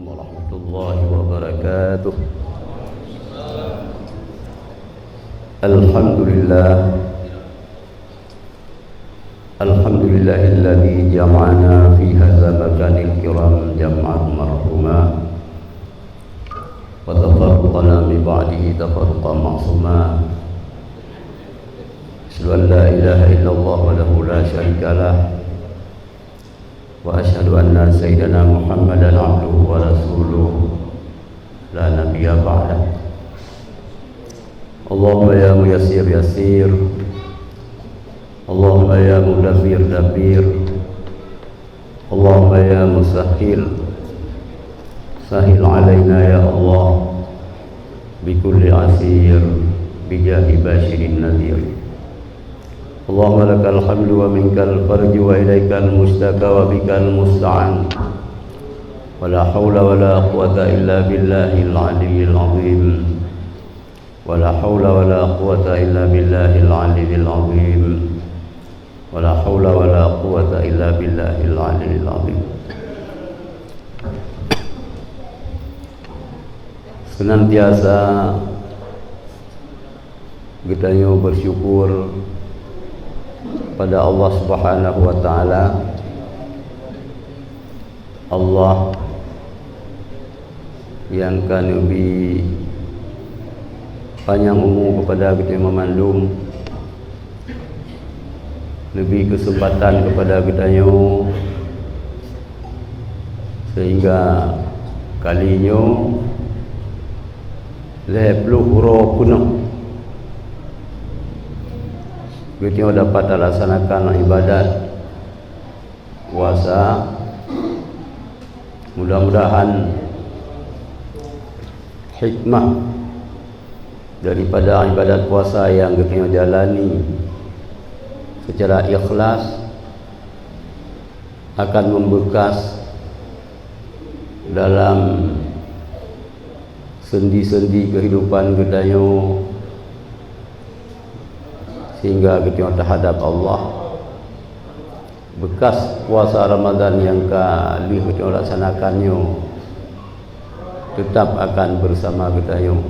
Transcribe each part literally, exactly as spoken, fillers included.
Warahmatullahi wabarakatuh. Alhamdulillah. Alhamdulillahilladzi jama'ana fi hadza makanil kiram jam'an marhuma, wa tafarraqana min ba'dihi tafarruqan ma'suma. Asyhadu an la ilaha illallah wahdahu la syarika lah. Wa asyhadu anna sayyidana Muhammadan abduhu wa rasuluh, la nabiyya ba'dah. Allahumma ya muyassir yassir. Allahumma ya mudabbir dabbir. Allahumma ya musahhil, sahhil alaina ya Allah, bi kulli asir, bi jahi basyirin nadhir. Allahumma lakal hamdu wa minkal farju wa ilaikal mustaka wa bikal musta'an. Wa la haula wa la quwwata illa billahil aliyyil azim. Wa la haula wa la quwwata illa billahil aliyyil azim. Wa la haula wa la quwwata illa billahil aliyyil azim. Senantiasa geutanyoe bersyukur pada Allah Subhanahu wa Ta'ala. Allah nyang ka neubi panyang umu keupada geutanyoe mandum, neubi keuseumpatan keupada geutanyoe, sehingga kali nyoe lhèe ploh uroe peunoh geutanyoe dapat talaksanakan ibadat puasa. Mudah-mudahan hikmah daripada ibadat puasa nyang geutanyoe jalani secara ikhlas akan membekas dalam sendi-sendi kehidupan geutanyoe, sehingga geutanyoe teuhadap Allah. Bekas puasa Ramadan nyang ka lheueh geutanyoe laksanakan nyoe teutap akan bersama geutanyoe.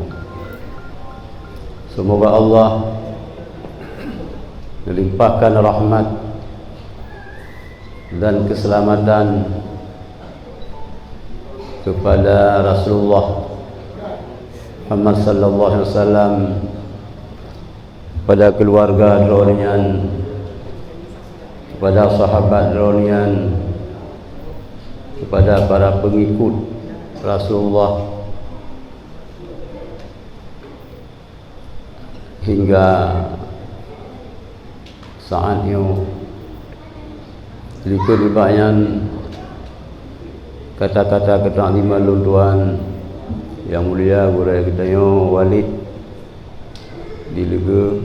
Seumoga Allah meulimpahkan rahmat dan keuseulamatan keupada Rasulullah Muhammad sallallahu alaihi wasallam, pada keuluwarga droeneuh nyan, kepada sahabat droeneuh nyan, kepada para peungikut Rasulullah hingga saat nyoe. Likot nibak nyan, kata-kata keutakliman lôn tuan nyang mulia gurèe geutanyoe Walid di Leugeu,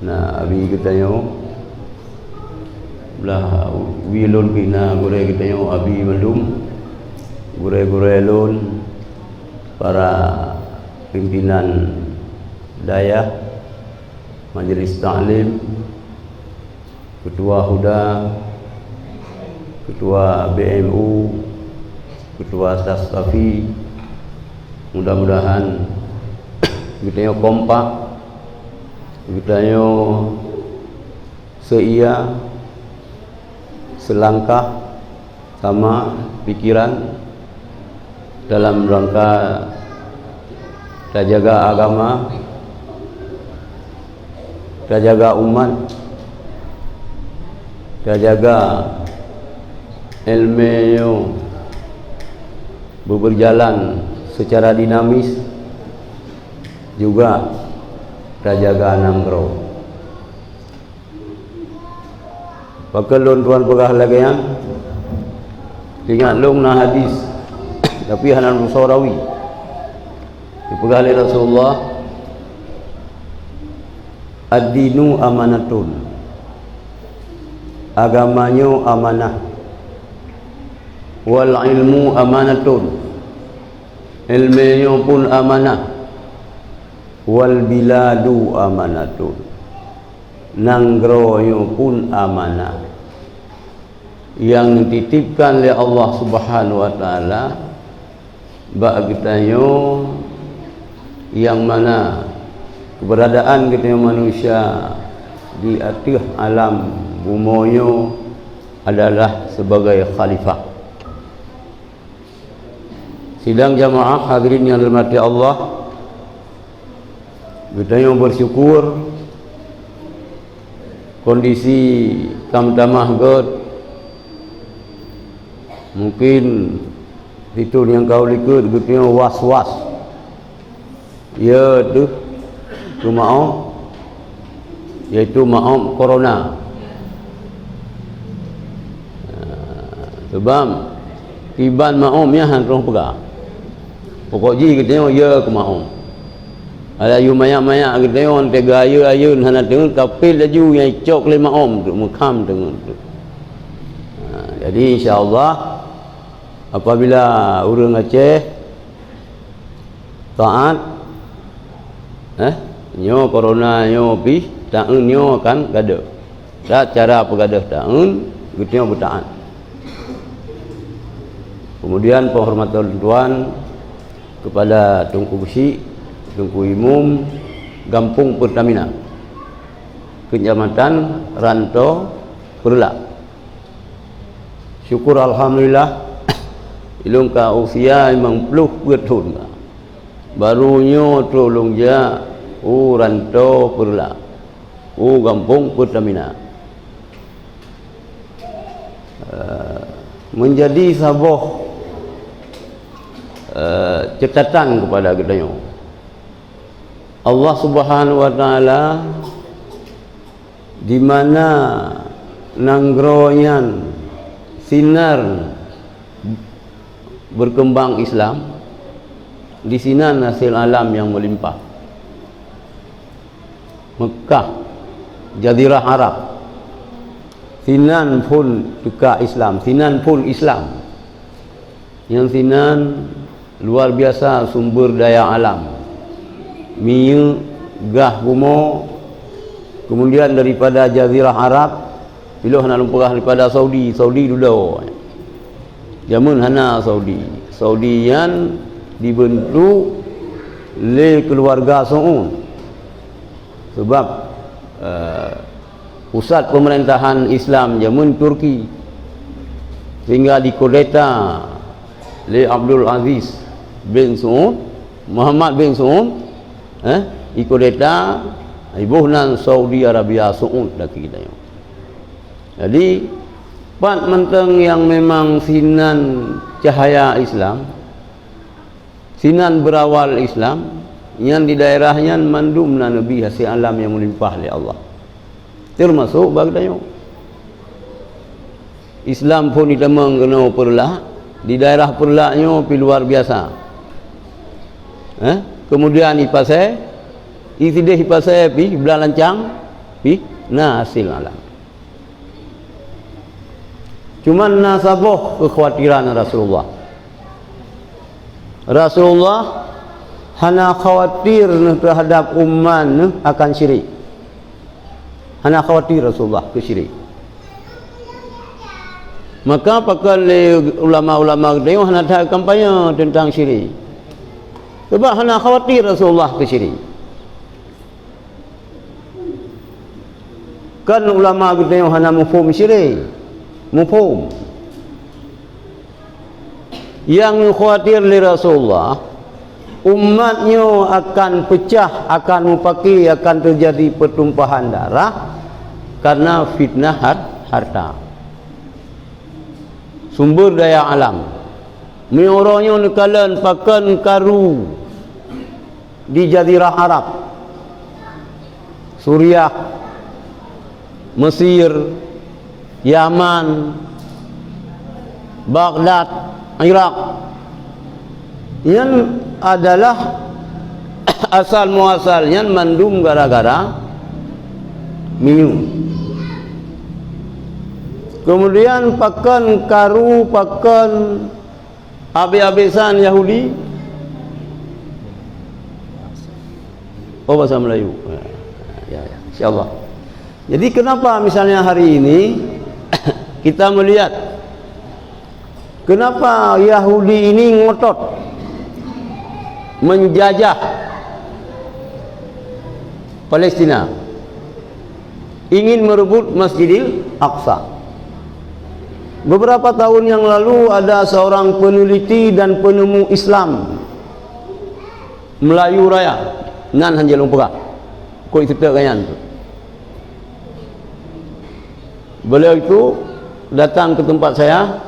na abi geutanyoe, blah wie lôn pih na gurèe geutanyoe abi mandum, gurèe-gurèe lôn, para pimpinan dayah, majelis taklim, ketua HUDA, ketua B M U, ketua Tastafi. Mudah-mudahan geutanyoe kompak, geutanyoe seuia, seulangkah, sama pikiran dalam rangka tajaga agama, tajaga umat, tajaga ileumèe nyoe beubeurjalan seucara dinamis, juga tajaga nanggroe. Pakon lôn tuan peugah lagèe nyan? Ingat lôn na hadis, tapi hana lôn soe rawi. Dipeugah lé Rasulullah, "Ad-dinu amanatun." Agama nyoe amanah. "Wal ilmu amanatun." Ileumèe nyoe pun amanah. "Wal biladu amanatun." Nanggroe nyoe pun amanah. nyang geutitipkan lé Allah Subhanahu wa Taala bak geutanyoe, nyang mana keuberadaan geutanyoe manusia di ateueh alam bumoe nyoe adalah sebagai khalifah. Sidang jamaah hadirin nyang dirahmati Allah, geutanyoe bersyukur kondisi ka meutamah göt. Mungkin situ nyang ka u likot geutanyoe was-was. Ya deuh keu maom, yaitu maom corona. Sebab kiban maom nyan han troh peugah. Pokok jih geutanyoe ya keu maom. Adak yue manyak-manyak geutanyoe teuga ayeue-ayeue hana teungeut, kapét laju nyang icok lé maom tu, meukham teungeut tu. Ha, jadi insya Allah apabila ureuëng Aceh taát, eh, nyoe corona nyoe pih taeun nyoe akan gadôh. Dan cara peugadôh taeun geutanyoe beutaát. Kemudian penghormatan tuan kepada Teungku Geuchik, Teungku Imum Gampông Pertamina, Kecamatan Ranto Peureulak. Syukur alhamdulillah, ilôn ka usia limong ploh peuet thon ka. Baru nyoe trok lôn jak u Ranto Peureulak, u Gampông Pertamina. Eh, menjadi saboh, eh, catatan kepada geutanyoe. Allah Subhanahu wa Taala, di mana nanggroe nyan sinan berkembang Islam, di sinan hasil alam nyang meulimpah. Mekah, Jazirah Arab, sinan phon teuka Islam, sinan phon Islam. Nyang sinan luar biasa sumber daya alam, minyeuk, gah bumoe, kemudian daripada Jazirah Arab, piloh na lôn peugah daripada Saudi, Saudi dudoe. Jameun hana Saudi. Saudi nyan dibentuk lé keuluwarga Saud. Sebab, eh, pusat pemerintahan Islam jameun Turki, sehingga dikudeta lé Abdul Aziz bin Saud, Muhammad bin Saud, eh, dikudeta, iboh nan Saudi Arabia Saud lagée geutanyoe. Jadi, pat mantong nyang memang sinan cahaya Islam, sinan beurawal Islam, nyan di daerah nyan mandum na neubi hasil alam nyang meulimpah lé Allah. Teumasok bak geutanyoe. Islam phon jitamong keunoe Peureulak, di daerah Peureulak nyoe pih luar biasa. Eh? Kemudian di Pasè, di sideh di Pasè pih, Blang Lancang pih, na hasil alam. Cuman na saboh keukhawatiran Rasulullah. Rasulullah hana khawatir neuh teuhadab umat neuh akan syirik. Hana khawatir Rasulullah keu syirik. Maka pakon lé ulama-ulama geutanyoe hana that kampanye teuntang syirik. Sebab hana khawatir Rasulullah keu syirik. Kan ulama geutanyoe hana muphom syirik. Muphom. Nyang khawatir lé Rasulullah, umat nyoe akan peucah, akan mupaki, akan teujadi peutumpahan darah karena fitnah har-, harta. Sumber daya alam. Meunyoe uroe nyoe neukalon pakon karu di Jazirah Arab, Suriah, Mesir, Yaman, Baghdad, Irak. Nyan adalah asal muasal nyan mandum gara-gara minyeuk. Kemudian pakon karu, pakon habéh-habésan Yahudi. Oh, bahasa Melayu. Ya, ya, insya Allah. Jadi, kenapa misalnya hari ini Kita melihat kenapa Yahudi ini ngotot menjajah Palestina, ingin merebut Masjidil Aqsa. Beberapa tahun yang lalu ada seorang peneliti dan penemu Islam Melayu Raya, nan hana lôn peugah, keu seutôt gobnyan tu. Beliau itu datang ke tempat saya,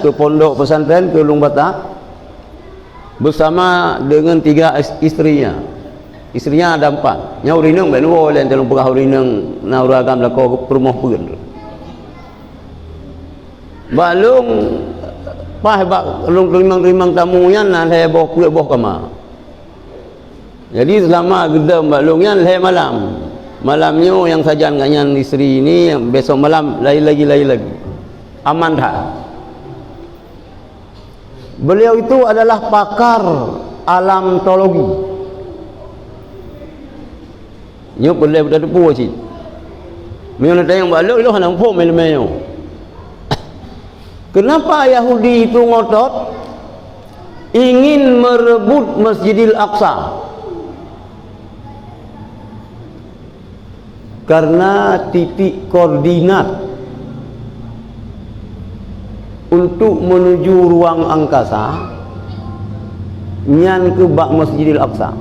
ke pondok pesantren, ke Lueng Batak, bersama dengan tiga is-, istrinya. Istrinya ada empat. Nyang ureueng inong bèk neuwoe lé, lôn peugah ureueng inong na ureueng agam lakoe peurumoh peue tu. Bak lôn, paih bak lôn teurimong-teurimong tamu nyan na lhèe boh peuet boh kama. Jadi, seulama geudong bak lôn nyan lhèe malam. Malam nyoe nyang sajan gobnyan istri ni, besok malam laén lagi, laén lagi. Aman that. Beliau itu adalah pakar alam teologi. Nyoe peureulèe beuteupeue cit. Meunyoe neutanyong bak lôn, lôn hana muphom ileumèe nyoe. Kenapa Yahudi itu ngotot ingin merebut Masjidil Aqsa? Karena titik koordinat untuk menuju ruang angkasa nyan keu bak Masjidil Aqsa.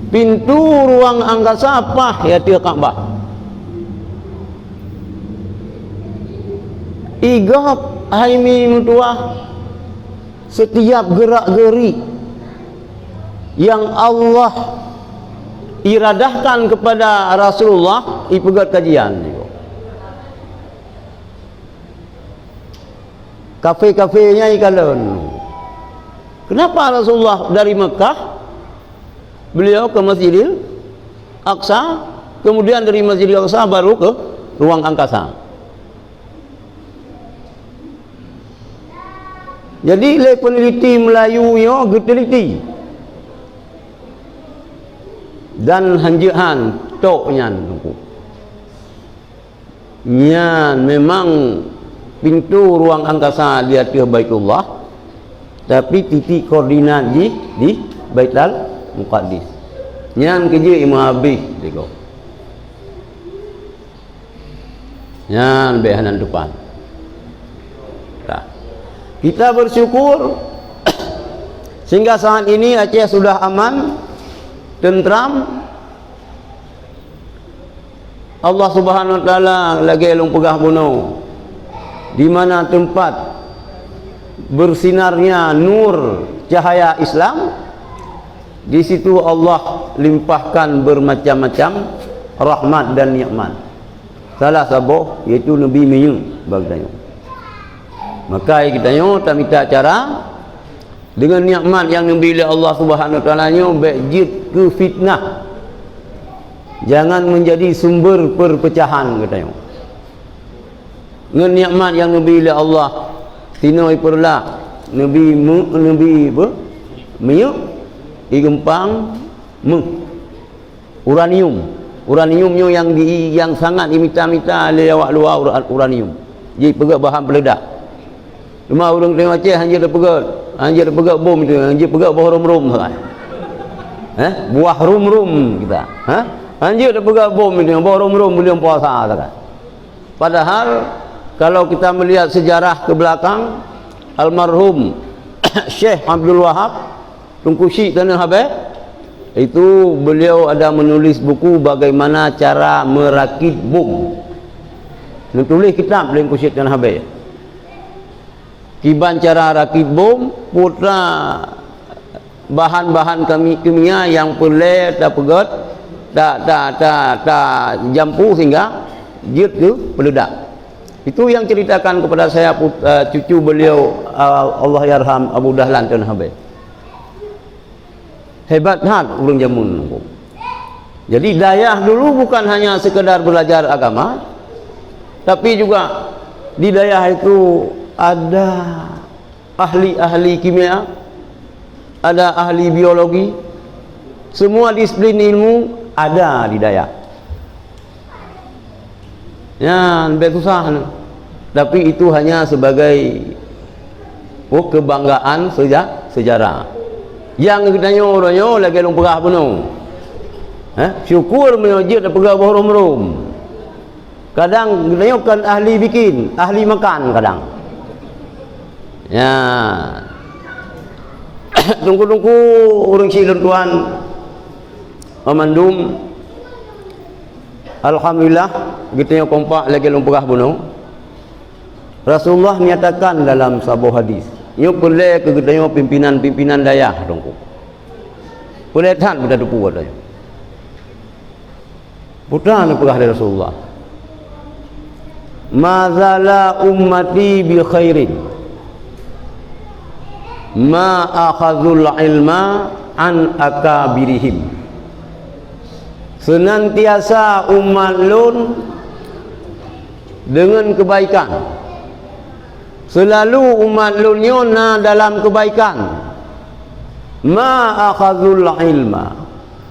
Pintu ruang angkasa paih ateueh Ka'bah. Igob hai mi meutuwah, setiap gerak-gerik yang Allah iradahkan kepada Rasulullah, ipeugèt kajian. Kafé-kafé nyan ikalon. Kenapa Rasulullah dari Mekah, beliau ke Masjidil Aqsa, kemudian dari Masjidil Aqsa baru ke ruang angkasa? Jadi, lé peneliti Melayu nyoe geuteliti dan hanjeuet han tok nyan, Teungku. Nyan memang pintu ruang angkasa di ateueh Baitullah, tapi titik koordinat jih di Baitul Muqaddas. Nyan keujeuet imeuhabéh sigoe. Nyan bèk hana teupan. Nah, kita bersyukur sehingga saat ini Aceh sudah aman, tentram. Allah Subhanahu wa Taala lagèe lôn peugah bunoe, di mana tempat bersinarnya nur cahaya Islam, di situ Allah limpahkan bermacam-macam rahmat dan nikmat. Salah saboh yaitu neubi minyeuk bak geutanyoe. Maka geutanyoe tamita cara deungon nikmat nyang neubi lé Allah Subhanahu wa Taala nyoe bèk jeuet keu fitnah. Jangan menjadi sumber perpecahan geutanyoe. Ngon nikmat nyang neubi lé Allah, sinoe ipeureulah neubi meu-, neubi beu-, minyeuk, igeumpang meuh. Uranium. Uranium nyoe nyang di, nyang sangat imita-mita lé awak luwa ura-, uranium. Jipeugèt bahan peuleudak. Teuma ureueng teuh Aceh hanjeuet tapeugèt, hanjeuet tapeugèt bom itu, hanjeuet peugèt boh rum-rum sagai. Eh, buah rum-rum kita. Ha? Hanjeuet tapeugèt bom itu, boh rum-rum buleuen puasa sagai. Padahal kalau kita melihat sejarah ke belakang, almarhum Syekh Abdul Wahab, Teungku Syik Tanoh Abee, itu beliau ada menulis buku bagaimana cara merakit bom. Neutuléh kitab lé Teungku Syik Tanoh Abee. Kiban cara rakit bom, peue teuma bahan-bahan kami-, kimia nyang peureulèe tapeugèt, ta-, ta-, ta-, tajampu sehingga jeuet keu peuleudak. Itu yang ceritakan kepada saya put-, eh, cucu beliau, eh, Allahyarham Abu Dahlan Tanoh Abee. Hebat that ureueng jameun nunggu. Jadi dayah dulu bukan hanya sekedar belajar agama, tapi juga di dayah itu ada ahli-ahli kimia, ada ahli biologi, semua disiplin ilmu ada di dayah. Nyan bèk susah nyan. Tapi itu hanya sebagai, oh, kebanggaan seja-, sejarah. Nyang geutanyoe uroe nyoe lagèe lôn peugah bunoe. Eh, syukur meunyoe jeuet tapeugah boh rom-rom. Kadang geutanyoe kon ahli bikin, ahli makan kadang. Ya. Teungku-teungku, ureueng syik lôn tuan, mandum, alhamdulillah, geutanyoe kompak lagèe lôn peugah bunoe. Rasulullah nyatakan dalam saboh hadis, nyoe peureulèe keu geutanyoe pimpinan-pimpinan dayah, Teungku. Peureulèe that beutateupeue geutanyoe. Peue neupeugah lé Rasulullah, "Ma zala ummati bi khairin ma akhazul ilma an akabirihim." Senantiasa umat lôn deungon keubaikan. Seulalu umat lôn nyoe na dalam keubaikan. Ma akhazul ilma,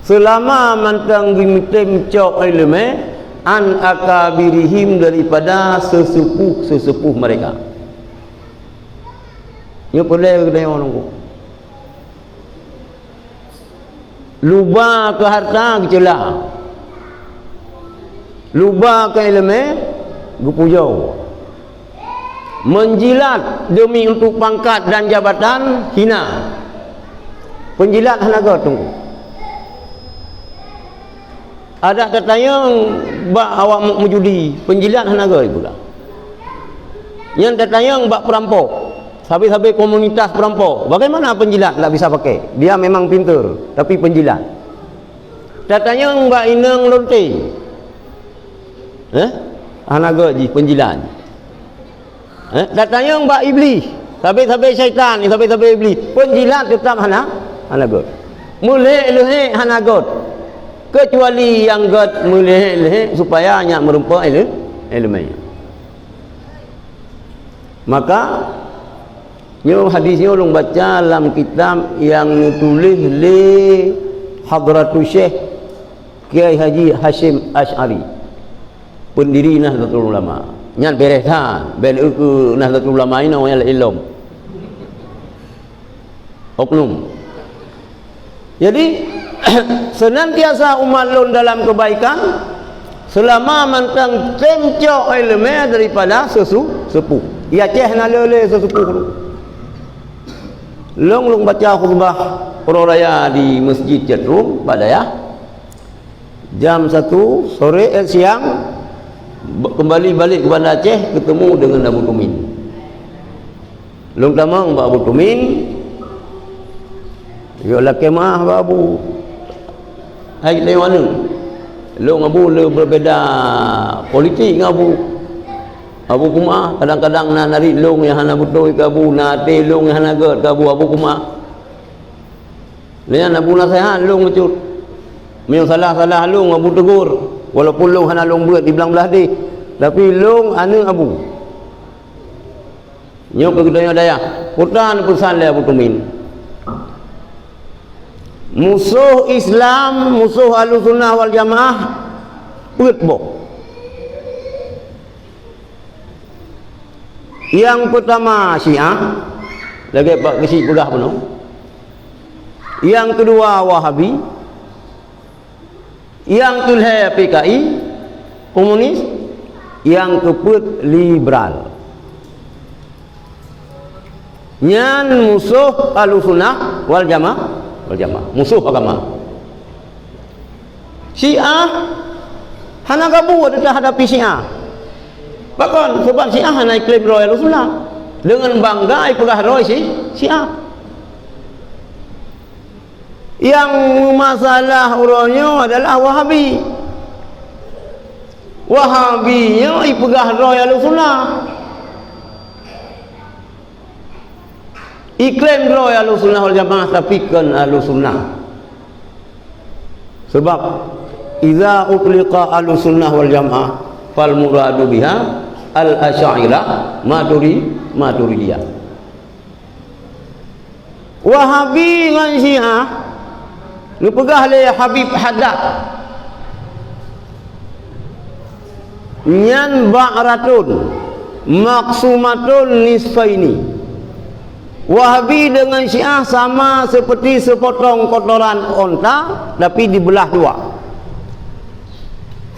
seulama mantong geumeutem cok iéleumé, an akabirihim, daripada seuseupôh-seuseupôh mereka. Nyoe peureulèe geutanyoe nunggu. Luba keu hareuta geuceula. Luba keu iéleumé geupujoe. Meujilat demi untuk pangkat dan jabatan hina. Peunjilat hana gèt, Teungku. Adak tatanyong bak awak meujudi, peunjilat hana gèt peugah. Nyan tatanyong bak peurampok, sabe-sabe komunitas peurampok. Bagaimana peunjilat ndak bisa pakai? Dia memang pintar, tapi peunjilat. Tatanyong bak inong lonte. Eh? Hana gèt jih peunjilat. Eh, tatanyong bak iblih, sabe-sabe syaitan, sabe-sabe iblih, peunjilat teutap hana, hana gèt. Meuleuhek-leuhek hana gèt, keucuali nyang gèt meuleuhek-leuhek supaya nyak meurumpok iéle-, iéleumé. Maka, nyoe hadis nyoe ulôn baca lam kitab nyang neutuléh lé Hadratus Syekh Kiai Haji Hasyim Asy'ari, pendiri Nahdlatul Ulama. Nyan beureh that, ben eu keu Nahdlatul Ulama inoe nyang lom. Oknum. Jadi, senantiasa umat lôn dalam keubaikan, seulama mantong tem cok iéleumé daripada seusu-, seupôh. Di Aceh na le lé seuseupôh tu. Lôn, lôn baca khutbah uroe raya di Masjid Cot Ruem, bak dayah. Jam satu sore, eh, siang, ba-, keumbali balek keu Banda Aceh, keutemu deungon Abu Tumin. Lôn tamong bak Abu Tumin, yôh lakèe meu'ah bak Abu. Hai lé aneuk, lôn Abu le beubeda politik ngon Abu. Abu peumeu'ah, kadang-kadang na narit lôn nyang hana beutôi keu Abu, na até lôn nyang hana gèt keu Abu, Abu peumeu'ah. Lé nyan Abu naseuhat lôn bacut. Meunyoe salah-salah lôn, Abu teugor, walaupun lôn hana lôn beuet di blang blah deh, tapi lôn aneuk Abu. Nyoe keu geutanyoe dayah, peue tan peusan lé Abu Tumin. Musoh Islam, musoh Ahlussunnah wal Jamaah, peuet boh. Nyang peutama Syiah, lagèe Pak Geuchik peugah bunoe. Nyang keudua Wahabi, nyang keulhèe P K I, komunis, nyang keupeuet liberal. Nyan musoh Ahlussunnah wal Jamaah, wal Jamaah, musoh agama. Syiah hana gabu teuhadapi Syiah. Pakon? Sabab Syiah hana iklaim droe Ahlussunnah. Deungon bangga ipeugah droe si Syiah. Nyang meumasalah uroe nyoe adalah Wahabi. Wahabi nyoe ipeugah droe Ahlussunnah. Iklaim droe Ahlussunnah wal Jamaah, tapi kon Ahlussunnah. Sebab, "Idza utliqa Ahlussunnah wal Jamaah, fal muradu biha al-Asy'ariyah Maturi-, Maturidiyah." Wahabi ngon Syiah, neupeugah lé Habib Haddad, Nyan ba'ratun maqsumatun nisfaini. Wahabi dengan Syiah sama seperti sepotong kotoran onta, tapi dibelah dua.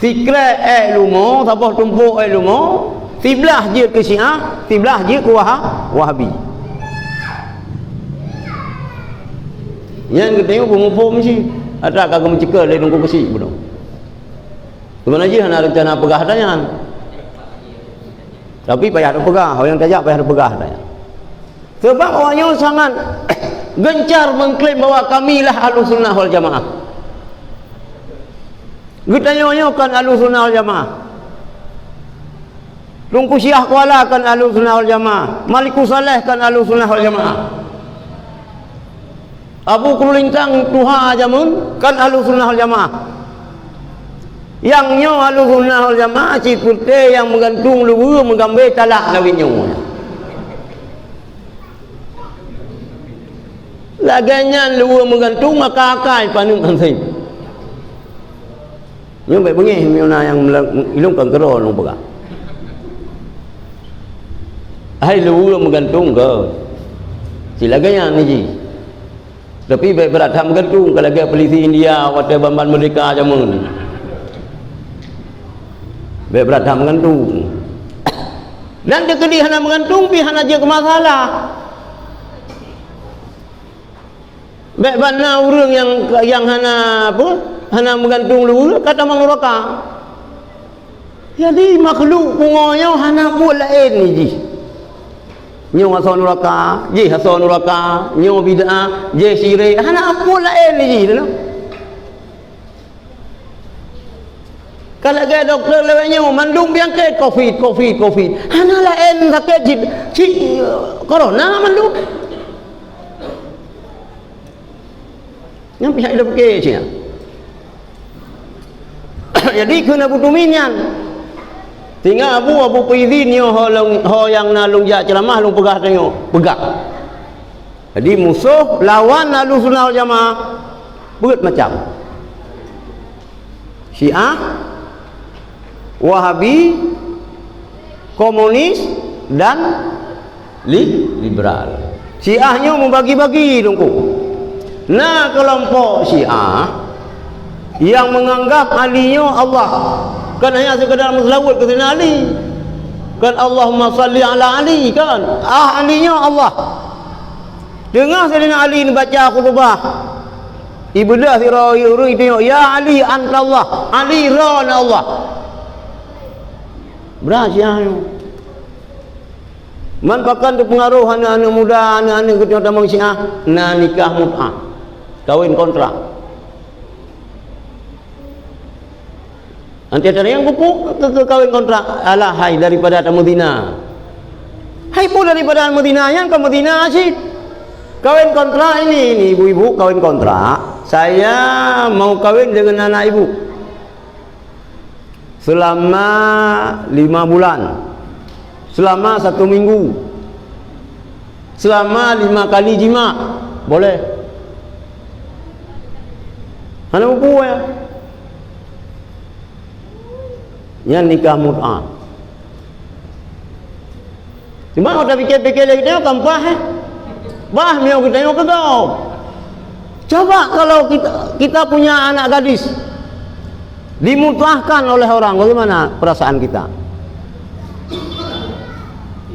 Sikrek ék lumo, saboh tumpôk ék lumo, siblah jeuet keu Syiah, siblah jeuet keu Waha-, Wahabi. Nyan geutanyoe beumuphom cit, atra ka geumeuceukeue lé Teungku Keuchik bunoe. Seubeuna jih hana reuncana peugah ata nyan. Tapi payah tapeugah, nyang tajak payah tapeugah ata nyan. Sebab awaknyoe sangat gencar mengklaim bahwa kamilah Ahlussunnah wal Jamaah. Geutanyoe nyoe kan Ahlussunnah wal Jamaah. Teungku Syiah Kuala kan Ahlussunnah wal Jamaah. Malikus Saleh kan Ahlussunnah wal Jamaah. Abu Krueng Lintang tuha jameun kan Ahlussunnah wal Jamaah. Nyang nyoe Ahlussunnah wal Jamaah cit peureute nyang meugantung luweue meugambée talak lawét nyoe. Lagée nyan luweue meugantung akai-akai paneuk hantom. Nyoe bék beungéh meunyoe na nyang meula-, ilong kan keudroe lôn peugah. Hai luweue meugantung keu. Cit lagée nyan jih. Tapi bék brat that meugantung ka lagée polisi India watée ban-ban meurdeka jameun. Bék brat that meugantung. Dan teukeudi hana meugantung pih hana jeuet keu masalah. Bék ban na ureuëng nyang, nyang hana apa, hana meugantung luweue ka tamong nuraka. Jadi makhluk pungo nyoe hana buet laén jih. Nyoe asoe nuraka, jih asoe nuraka, nyoe bid'ah, jih syirik, hana buet laén jih. Ka lagée dokto lawét nyoe mandum penyakét covid, covid, covid. Hana laén sakét cit, cit corona mandum. Nyan pihak idong pike cit nyan. Jadi kheun Abu Tumi nyan. Singoh Abu, Abu peue idhin nyoe ho lôn, ho nyang na lôn jak ceuramah lôn peugah tanyoe. Peugah. Jadi musoh lawan Ahlussunnah wal Jamaah peuet macam. Syiah, Wahabi, komunis, dan li-, liberal. Syiah nyoe meubagi-bagi Teungku. Na keulompok Syiah nyang meunganggab Ali nyoe Allah. Kan hanya sekadar meuseulaweuet keu Saidina Ali. Kan Allahumma salli ala Ali kan. Ah, Ali nyoe Allah. Teungoh Saidina Ali neubaca khutubah, ibeudôh sidroe ureuëng itunyok, "Ya Ali, anta Allah." Ali droeneuh Allah. Brat Syiah nyoe. Man pakon teupeungaroh aneuëk-aneuëk muda, aneuëk-aneuëk geutanyoe tamong Syiah, na nikah mut'ah, kawin kontrak. Anti teurimong keu, keu, keu kawin kontrak, alah hai daripada tameuzina. Hai peue daripada meuzina, nyang ka meuzina cit. Kawin kontrak ini, ini ibu-ibu kawin kontrak. Saya mau kawin dengan anak ibu. Selama lima bulan. Selama satu minggu. Selama lima kali jima. Boleh. Hana mupu ya. Nyan nikah mut'ah. Cuma kalau tapike-pike lé geutanyoe kan paih, eh. Bah meunyoe geutanyoe keudroe. Coba kalau kita, kita punya anak gadis dimut'ahkan oleh orang, bagaimana perasaan kita?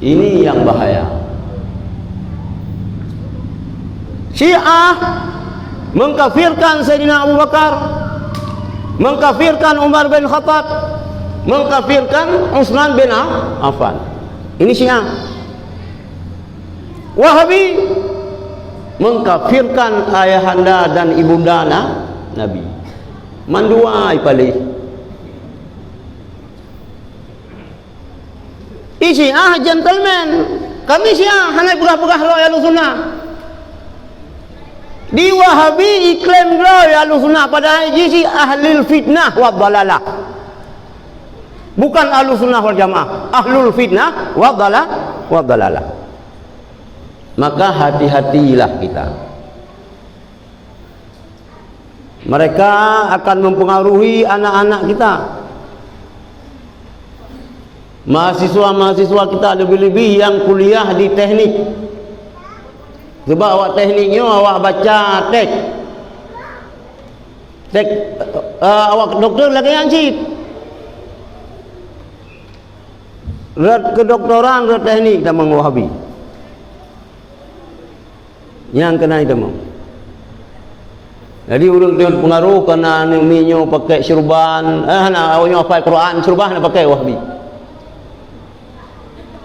Ini yang bahaya. Syiah mengkafirkan Sayyidina Abu Bakar, mengkafirkan Umar bin Khattab, mengkafirkan Utsman bin Affan. Ini Syiah. Wahabi mengkafirkan ayahanda dan ibunda na-, Nabi. Mandua ipalih. I Syiah gentleman. Kami Syiah hana peugah-peugah lom Ahlussunnah. Di Wahabi iklaim droe Ahlussunnah, padahai jih si ahlul fitnah wa dhalalah. Bukan Ahlussunnah wal Jamaah, ahlul fitnah wa dhala-, wa dhalalah. Maka hati-hatilah kita. Mereka akan mempengaruhi anak-anak kita. Mahasiswa-mahasiswa kita leubeh-leubeh nyang kuliah di teknik. Sebab awak teknik nyoe awak baca teks. Teks, eh, awak doktor lagèe nyan cit. Rot kedoktoran, rot teknik tamong Wahabi. Nyang keunan tamong. Jadi ureueng teupeungaruh kareuna aneuk miet nyoe pakai syurban, eh, hana, awak nyoe hafai Quran, syurban hana pakai Wahabi.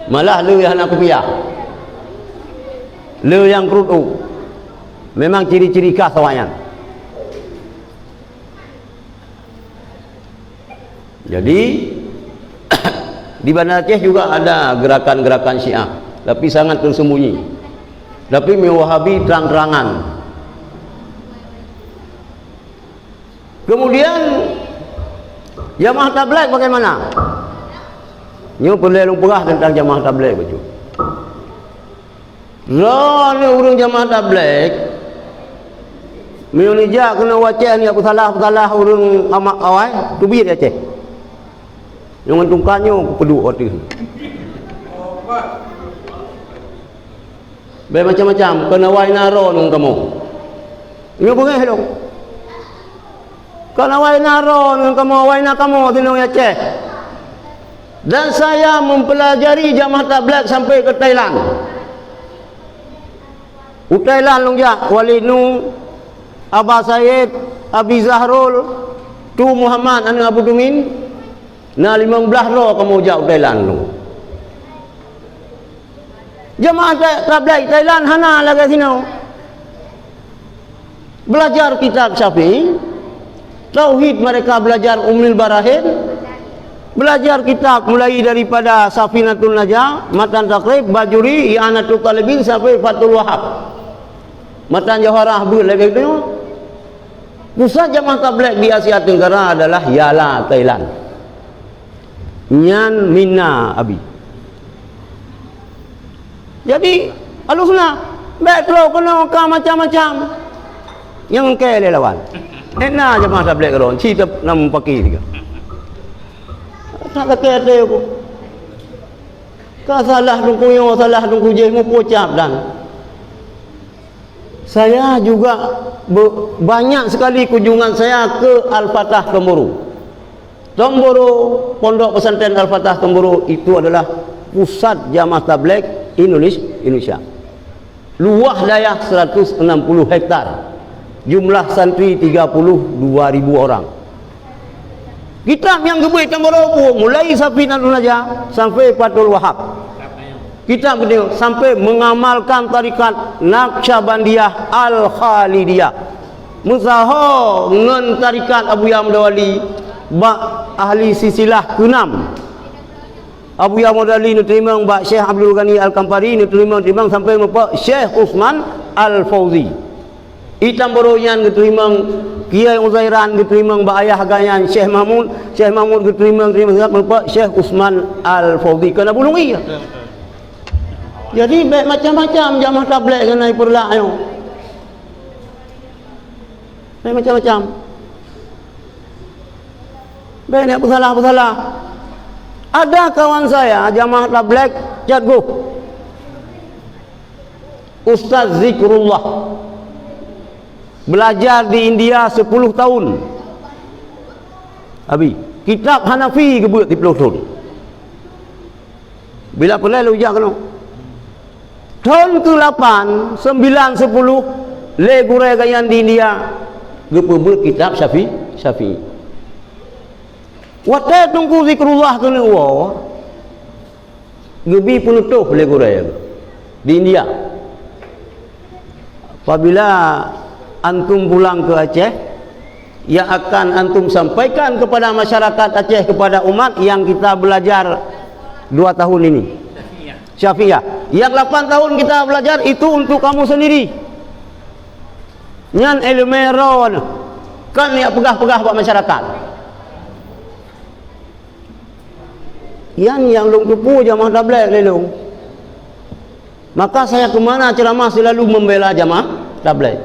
Malah le hana kupiah. Le nyang krut u. Memang ciri-ciri khas awak nyan. Jadi, di Banda Aceh juga ada gerakan-gerakan Syiah, tapi sangat tersembunyi. Tapi meu Wahabi terang-terangan. Kemudian, jamaah tabligh bagaimana? Nyoe peureulèe lôn peugah teuntang jamaah tabligh bacut. Droeneuh ureueng jamaah tabligh, meunyoe neujak keunoe u Aceh, neujak peusalah-peusalah ureueng amat awai, teubiet di Aceh. Nyoe ngon tungkat nyoe kupeuduek ateueh. Bèk macam-macam, keunoe awai na droeneuh ngon kamoe. Nyoe beungèh lôn. Kon awai na droeneuh ngon kamoe, awai na kamoe sinong di Aceh. Dan saya mempelajari jamaah tabligh sampai ke Thailand. U Thailand lôn jak, Wali Nu, Aba Said, Abi Zahrul, Tu Muhammad aneuk Abu Dumin. Na limong blaih droe kamoe jak u Thailand lôn. Jamaah ta-, tabligh Thailand hana lagèe sinoe. Belajar kitab Syafi'i, tauhid mereka belajar Ummul Barahin, belajar kitab mulai daripada Safinatun Najah, Matan Taqrib, Bajuri, I'anatut Talibin sampai Fathul Wahhab. Matan Jauharah beuet lagèe tu. Pusat jamaah tabligh di Asia Tenggara adalah ialah Thailand. Nyan mina abi. Jadi, Ahlussunnah, bèk troh keunoe ka macam-macam. Nyang keu lé lawan. Ena jamaah tabligh keudroe, ci teuh nam paki tiga. Tak kata ada aku. Ka salah Teungku nyoe, salah Teungku jéh, muphom cap dan. Saya juga be-, banyak sekali kunjungan saya ke Al-Fatah Tomboro. Tomboro, Pondok Pesantren Al-Fatah Tomboro itu adalah pusat jamaah tabligh Indones-, Indonesia. Luas dayah seratus enam puluh hektar. Jumlah santri tiga puluh dua ribu orang. Kitab nyang geubeuet Tomboro, mulai Safinatun Najah sampai Fathul Wahhab. Kitab geutanyoe sampai mengamalkan tarikat Naqsyabandiyah Al-Khalidiyah. Meusaho ngon tarikat Abuya Mudawali bak ahli silsilah keunam. Abuya Mudawali neuteurimong bak Syekh Abdul Ghani Al-Kampari, neuteurimong-teurimong sampai meupeue Syekh Utsman Al-Fauzi. Di Tomboro nyan geuteurimong Kiai Uzairan, geuteurimong bak ayah geuh nyan Syekh Mahmud, Syekh Mahmud geuteurimong, teurimong sampai meupeue Syekh Utsman Al-Fauzi. Keunan bulong iya. Jadi, bèk macam-macam jamaah tabligh keunan peureulak nyoe. Bèk macam-macam. Bèk neujak peusalah-peusalah. Ada kawan saya, jamaah tabligh, Cat Guh. Ustaz Zikrullah. Belajar di India sepuluh tahun. Abi, kitab Hanafi geubeuet siplôh thon. Bila peureulèe lôn jak keunoe. Thon keu lapan, sembilan, sepuluh, lé gurèe geuh nyan di India, geupeubeuet kitab Syafi-, Syafi'i. Watèe Teungku Zikrullah keuneuk woe, geubi peunutôh lé gurèe di India. Apabila antum pulang ke Aceh, yang akan antum sampaikan kepada masyarakat Aceh, kepada umat yang kita belajar dua tahun ini. Syafi'iyah. Yang lapan tahun kita belajar itu untuk kamu sendiri. Nyan ileumèe droeneuh. Kon jak peugah-peugah bak masyarakat. Nyan nyang lôn teupeue jamaah tabligh lé lôn. Maka saya ke mana ceramah selalu membela jamaah tabligh.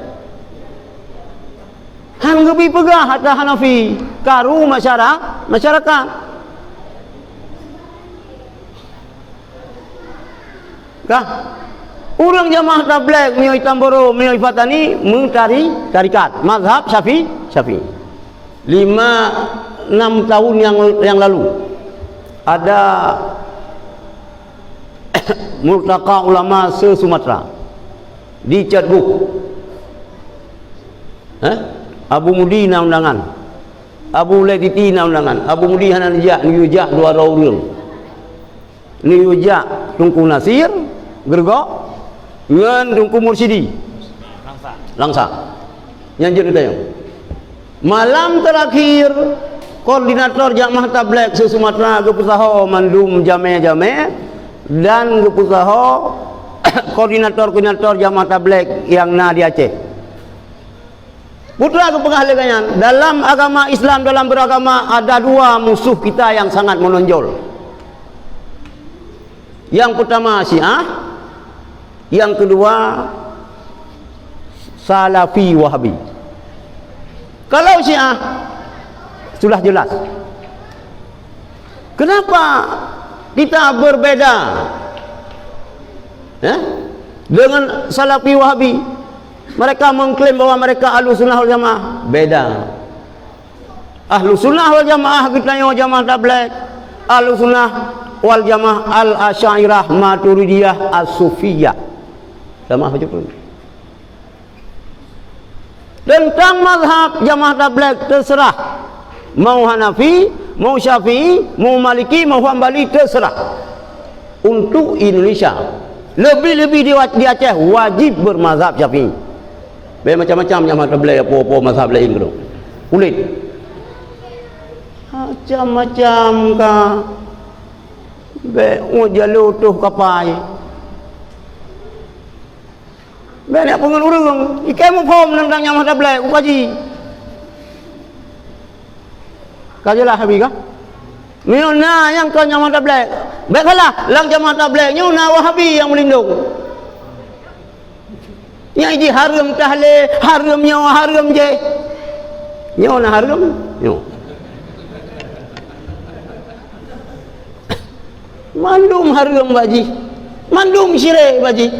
Han geubi peugah ata Hanafi, karu masyara-, masyarakat. Kah? Ureuëng jamaah tabligh meunyoe di Tamboro, meunyoe di Fatani, meutari-, tarikat. Mazhab Syafi-, Syafi'i. Lima, enam tahun yang, yang lalu, ada multaqa ulama se-Sumatera di Cot Guh. Eh? Abu Mudi na undangan. Abu Laititi na undangan. Abu Mudi hana neujak, neujak dua droe ureuëng. Neujak Teungku Nasir Geurgok ngon Teungku Mursyidi Langsa. Nyang jeuet geutanyong. Malam terakhir, koordinator jamaah tabligh se-Sumatera geupeusaho mandum jamé-jamé dan geupeusaho koordinator-koordinator jamaah tabligh nyang na di Aceh. Peue geupeugah lé gobnyan, dalam agama Islam, dalam beragama, ada dua musuh kita yang sangat menonjol. Yang pertama Syiah, yang kedua Salafi Wahabi. Kalau Syiah, sudah jelas. Kenapa kita berbeda, eh, dengan Salafi Wahabi? Mereka mengklaim bahwa mereka Ahlussunnah wal Jamaah. Beda. Ahlussunnah wal Jamaah geutanyoe jamaah tabligh. Ahlussunnah wal Jamaah Al-Asy'ariyah Maturidiyah As-Sufiyah. Sama macam tu. Tentang mazhab jamaah tabligh terserah. Mau Hanafi, mau Syafi'i, mau Maliki, mau Hambali, terserah. Untuk Indonesia, lebih-lebih di, di Aceh, wajib bermazhab Syafi'i. Bèk macam-macam jamaah tabligh, apa-apa mazhab lain tu. Kulit. Macam-macam ka. Bèk, oh, jalur tuh kapai. Bèk neuk peungeut ureuëng, ikei muphom teuntang jamaah tabligh, ukaji. Ka jeulaih Wahabi kah? Meunyoe na nyang kon jamaah tabligh, bèk salah, lam jamaah tabligh nyoe na Wahabi nyang meulindong. Nyang jih hareuem tahlil, hareuem nyoe, hareuem jéh. Nyoe na hareuem? Nyoe. Mandum hareuem bak jih. Mandum cirét bak jih.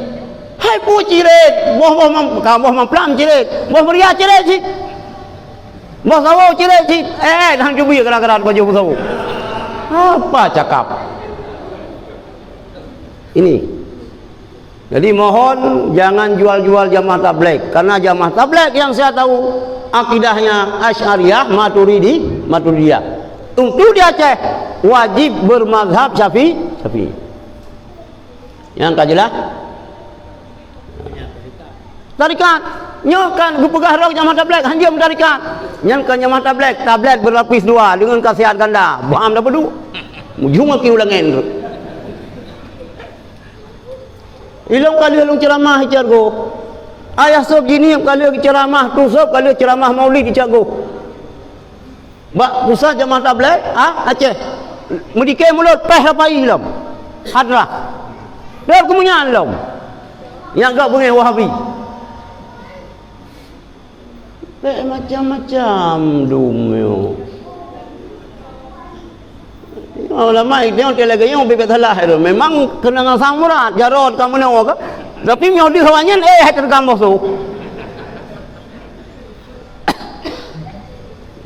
Hai peue cirét, boh-boh mam-, ka boh mamplam cirét, boh meuria cirét cit. Boh sawoe cirét cit. Eh, eh, hana cubi gara-gara baju boh sawoe. Apa cakap? Ini. Jadi mohon jangan jual-jual jamaah tabligh, karena jamaah tabligh yang saya tahu akidahnya Asy'ariyah, Maturidi, Maturidiyah. Untuk di Aceh wajib bermazhab Syafi-, Syafi'i. Nyang ka jeulaih? Tarikat. Nyoe kan geupeugah droe jamaah tabligh, hanjeuet meutarikat. Nyan kan jamaah tabligh, tabligh berlapis dua dengan khasiat ganda. Bam dah bedu. Mujung aki ulangan tu. Ilong ka lheueh lôn ceuramah i Cot Goh. Ayah sôb jinieb ka lheueh ceuramah, tu sôb ka lheueh ceuramah maulid i Cot Goh. Bak pusat jamaah tabligh, ah, Aceh. Meudike mulod pèh rapai lom. Hadrah. Dot keumeunyan lom. Nyang gak beungéh Wahabi. Bèk macam-macam dum nyoe. Ulama itu yang lagèe nyoe bèk salah itu. Memang keuneuk ngon sang murat, jarot ka meunoe ka. Tapi nyoe di hawa nyan, eh, hai teureugang boh su.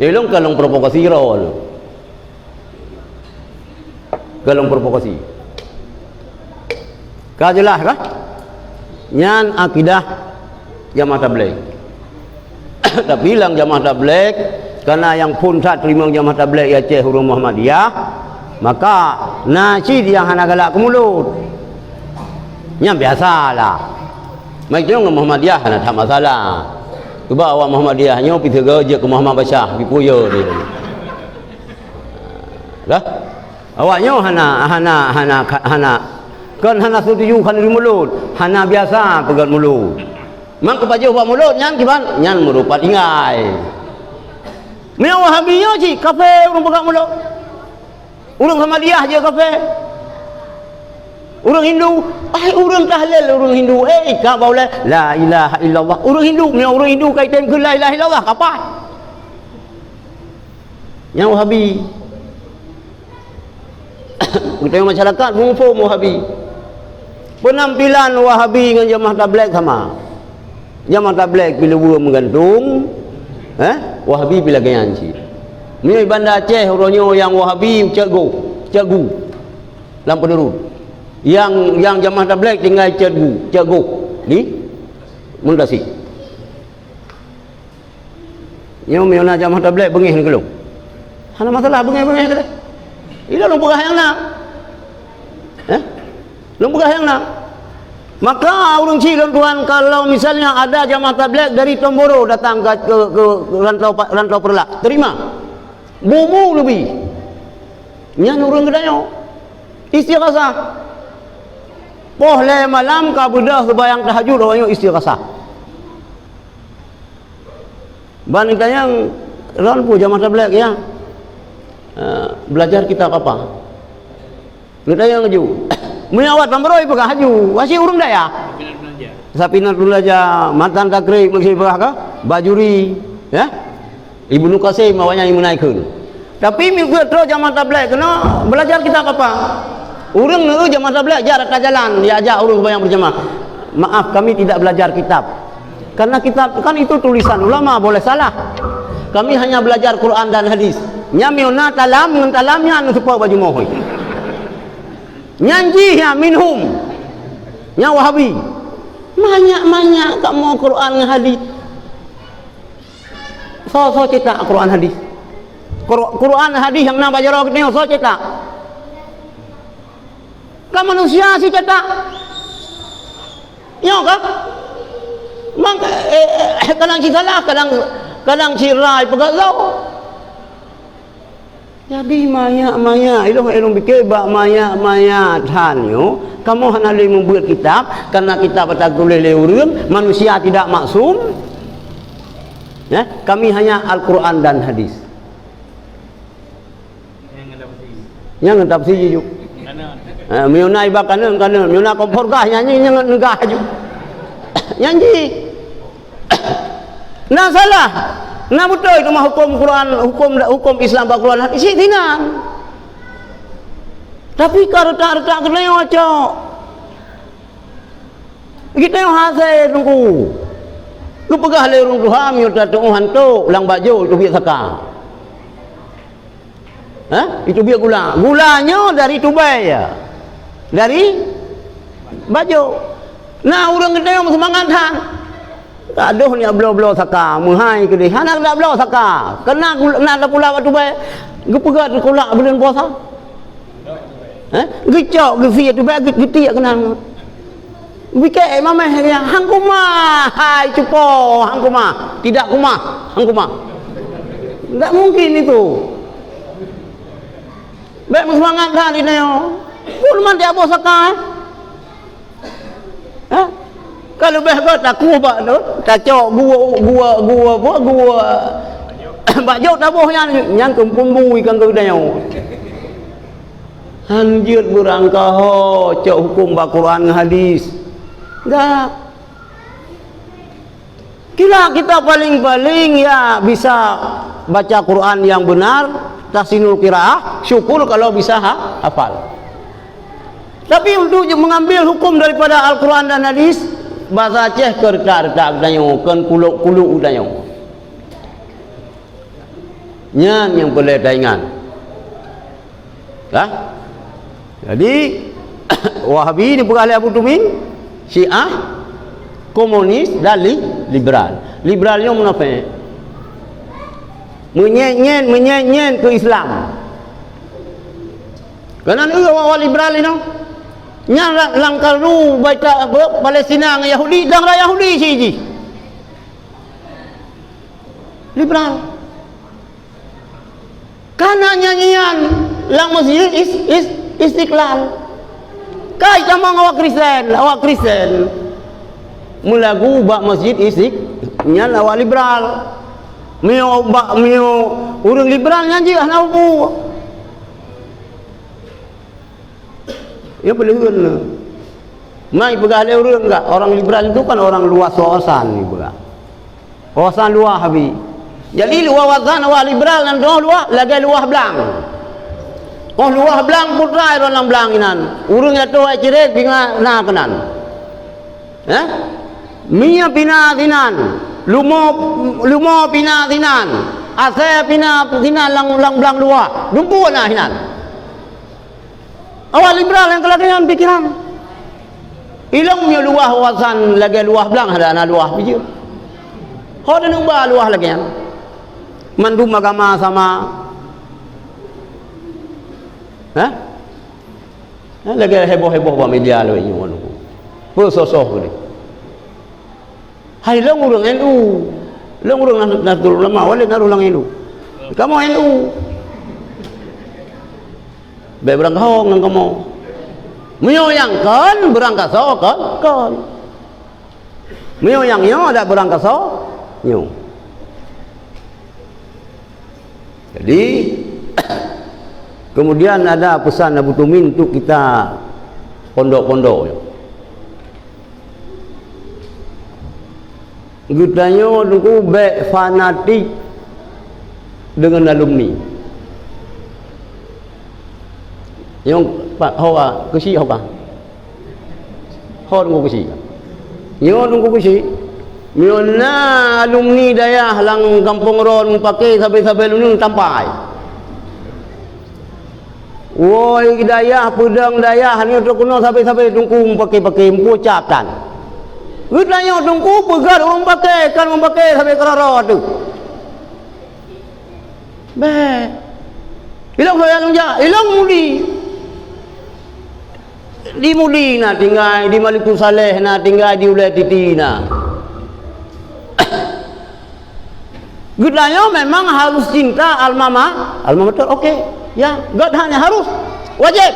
Ya, ilong ka lôn provokasi droe. Golom provokasi. Ka jeulaih kah? Nyan akidah jamaah tabligh. Tapi lam jamaah tabligh, kareuna nyang phôn that teurimong jamaah tabligh di Aceh ureueng Muhammadiyah, maka na cit nyang hana galak keu mulod. Nyan biasalah. Meucung ngon Muhammadiyah hana that masalah. Cuba awak Muhammadiyah nyoe pi sigoe jeuet keu Muhammad Basyah, pi puyoe dia. Dah? Awak nyoe hana, hana, hana, hana, kon hana setuju keu mulod, hana biasa peugöt mulod. Mang keupajoh bak mulod nyan kiban, nyan meurupa tinggai. Meunyoe Wahabi nyoe cit kafé ureueng peugöt mulod. Ureueng Ahmadiyah jeuet kafé. Ureueng Hindu, ai ureueng tahlil ureueng Hindu, eh, ka baulai, la ilaha illallah. Ureueng Hindu, meunyoe ureueng Hindu ka item keu la ilaha illallah, kapai. Nyang Wahabi. Geutanyoe masyarakat muphom Wahabi. Peunampilan Wahabi ngon jamaah Tabligh sama. Jamaah Tabligh pih luweue meugantung, eh? Wahabi pih lagèe nyan cit. Meunyoe Banda Aceh uroe nyoe nyang Wahabi Cot Goh, Cot Gu lam Peunurut. Nyang, nyang jamaah Tabligh tinggai Cot Gu, Cot Goh di Muntasik. Nyoe meunyoe na jamaah Tabligh beungéh ngon lôn. Hana masalah beungéh-beungéh keudéh. Ilôn lôn peugah nyang na. Eh? Lôn peugah nyang na. Maka ureueng chik lôn tuan, kalau misalnya ada jamaah Tabligh dari Tomboro datang ke, ke, ke Rantau Pa-, Rantau Peureulak, terima. Bubu leubeh. Nyan ureueng geutanyoe. Istighasah. Poh lhèe malam ka beudôh seumayang tahajud, awak nyoe istighasah. Ban geutanyong, "Droeneuh peue jamaah Tabligh, ya? Eh, belajar kitab apa?" Geutanyong laju. Meunyoe awak Tomboro jipeugah laju, "Wahai ureueng dayah." Safinatun Najah, Matan Takrib, meusi peugah ka, Bajuri, ya? Ibnu Qasim, awak nyan meunan kheun. Tapi meunyoe troh jamaah Tabligh keunoe belajar kitab apa? Ureueng neu jamaah Tabligh jak rata jalan, diajak ureueng seumayang berjamaah. Maaf, kami tidak belajar kitab. Karena kitab kan itu tulisan ulama, boleh salah. Kami hanya belajar Quran dan hadis. Nyan meunyoe na talam ngon talam nyan seupôt baju mohoi. Nyan jih ya minhum. Nyan Wahabi. Manyak-manyak kamoe Quran ngon hadis. Soe, soe cetak Quran hadis? Qur-, Quran hadis nyang na bak jaroe geutanyoe, soe cetak? Kan manusia si cetak. Nyoe ka? Mang, eh, eh, kadang si salah, kadang, kadang si rai peugah lom. Jadi manyak-manyak, ilôn, ilôn pike bak manyak-manyak that nyoe, kamoe hana lé meubeuet kitab, karena kitab ata geutuléh lé ureueng, manusia tidak maksum. Ya, kami hanya Al-Quran dan hadis. Nyang ngon tafsir jih. Ha, meunyoe na iba kaneun, kaneun, meunyoe na kompor gah, nyan jih, nyan ngon gah jih. Nyan jih. Na salah. Na beutôi teuma huköm Quran, huköm, huköm Islam bak Quran, cit sinan. Tapi ka reutak-reutak geutanyoe cok. Geutanyoe hase Teungku. Geupeugah lé ureueng tuha, meunyoe tatu'oh hantok lam bak jok, teubiet saka. Ha? Itu biet gula. Gula nyoe dari tubai ya. Dari bajok. Nah, ureueng geutanyoe seumangat that. Ka deuh nyak bloe-bloe saka, meuhai keudeh. Hana geubloe saka. Keunan gula, na tapula bak tubai. Geupeugah teukulak buleuen puasa. Ha? Geucok, geusie tubai, geu-, geutiek keunan. Bikek mameh dia, "Hang kumah, hai cupo, hang kumah." Tidak kumah, hang kumah. Tak mungkin itu. Bèk meuseumangat that di nyoe. Pun man tiap boh saka, eh? Ha? Ka leubeh gèt takuh bak tu, tacok gua, gua, gua, apa, gua. Bak jok taboh nyan, nyan keumpun bui kan keu nyoe. Han jeuet beurangkaho cok huköm bak Quran ngon hadis. Dak. Kira kita paling-paling ya bisa baca Quran yang benar, tahsinul qiraah, syukur kalau bisa ha-, hafal. Tapi untuk mengambil hukum daripada Al-Quran dan hadis, bahasa Aceh keu reutak-reutak geutanyoe, keu kulok-kulok geutanyoe. Nyan nyang peureulèe taingat. Dah? Jadi, Wahabi dipeugah lé Abu Tumin, Syiah, komunis, dan li-, liberal. Liberal nyoe munafék. Meunyét-nyét, meunyét-nyét keu Islam. Keunan eu awak-awak liberal inoe. Nyan la-, lam karu baita, apa, Palestina ngon Yahudi, dan Yahudi cit jih. Liberal. Kana nyanyian lam Masjid Is-, Is-, Istiqlal. Kai tamong awak Kristen, awak Kristen meulagu bak Masjid Istiq-, nyan awak liberal. Meunyoe bak, meunyoe ureueng liberal nyan jih hana ubu. Ya, peuleuheuen. Mai peugah lé ureueng ka, orang liberal itu kan orang luas wawasan, dipeugah. Wawasan luwah habéh. Jadi, wawasan awak liberal nyan dong luwah, lagèe luwah blang. Oh, luwah blang putra droe lam blang inan. Ureuëng nyang tuha cirét singoh na keunan. Eh? Mie pina sinan. Lumo, lumo pina sinan. Asée pina sinan lam, lam blang luwah. Dumpeue na sinan. Awak liberal nyang keu lagée nyan pikiran. Ilong meunyoe luwah wawasan lagée luwah blang, hana na luwah pijeue. Ho teuneuk ba luwah lagée nyan. Mandum agama sama. Hah? Hah, lagée heboh-heboh bak media lawét nyoe nunggu. Peue soh-soh keunoe. Hai lôn ureuëng N U. Lôn ureuëng Nahdlatul Ulama, walét na ureuëng N U. Kamoe N U. Bék beurangkaho ngon kamoe. Meunyoe nyang kon, beurangkasoe kon, kon. Meunyoe nyang nyoe dak beurangkasoe, nyoe. Jadi, kemudian ada pesan Abu Tumin untuk kita pondok-pondok. Geutanyoe teungku bék fanatik deungon alumni. Nyang pat ho ka, keuchik ho ka. Ho teungku keuchik. Nyoe teungku keuchik. Meunyoe na alumni dayah lam gampông droe meupaké sabe-sabe lôn tampai. Woi dayah, peudong dayah, nyoe teukeunong sabe-sabe teungku meupaké-paké, meupucap tan. Geutanyoe teungku peugah ureuëng paké, kon meupaké sabe keudroe-droe teuh. Bék. Ilong soe nyang jak, ilong Mudi. Di Mudi na tinggai, di Malikussaleh na tinggai, di Ulée Titi na. Geutanyoe memang harus cinta almama, almamatur, oke. Ya, gét hanya harus. Wajib.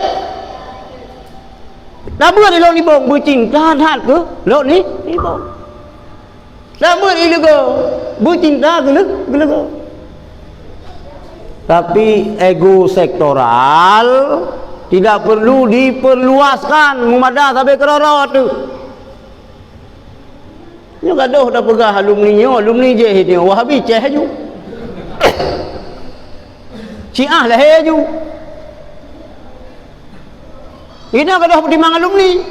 Tabeuet ilong nibong, beucinta that keu lok ni, nibong. Tabeuet ilego, beucinta geuleu-, geulego. Tapi ego sektoral tidak perlu diperluaskan, meumada sabe keudroe-droe teuh. Nyoe gadoh tapeugah alumni nyoe, alumni jih nyoe, Wahabi ceh aju. Syiah lahé aju. Inoe gadoh peutimang alumni.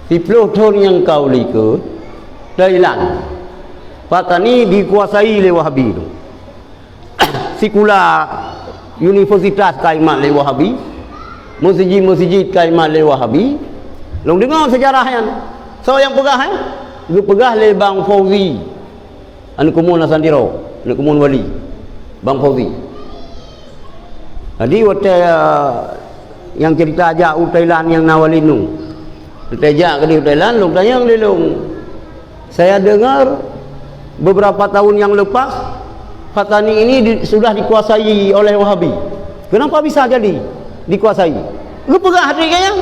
Siplôh thon nyang ka u likôt, Thailand. Patani dikuasai lé Wahabi tu. Sikula universitas ka imat lé Wahabi, meuseujid-meuseujid ka imat lé Wahabi. Lôn deungoe seujarah nyan. Soe nyang peugah, eh? Geupeugah lé Bang Fauzi. Aneuk keumuen Hasan Tiro, aneuk keumuen Wali, Bang Fauzi. Jadi watée, eh, nyang cerita jak u Thailand nyang na Wali Nu. Watée jak keudeh u Thailand, lôn tanyong lé lôn. Saya dengar beberapa tahun yang lepas, Patani ini di-, sudah dikuasai oleh Wahabi. Kenapa bisa jadi dikuasai? Geupeugah lagée nyan.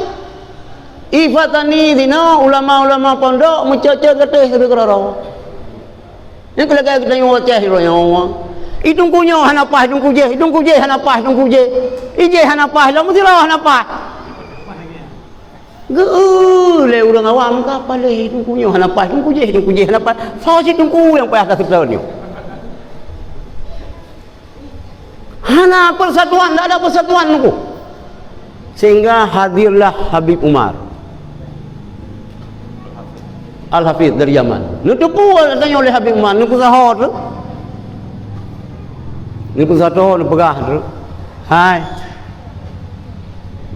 I Patani sinoe ulama-ulama pondok meucok-cok gatéh sabe keudroe-droe. Nyang keu lagée geutanyoe Aceh uroe nyoe. I teungku nyoe hana paih teungku jéh, i teungku jéh hana paih teungku jéh. I jéh hana paih, lom sidroe hana paih. Geu lé ureuëng awam ka paléh, i teungku nyoe hana paih teungku jéh, i teungku jéh hana paih. Soe cit teungku nyang payah taseutôt nyoe? Hana persatuan, tidak ada persatuan teungku. Sehingga hadirlah Habib Umar Al-Hafiz dari Yaman. Neuteupeue tanyoe lé Habib Umar, neupeusaho tu. Neupeusaho, neupeugah tu. Hai.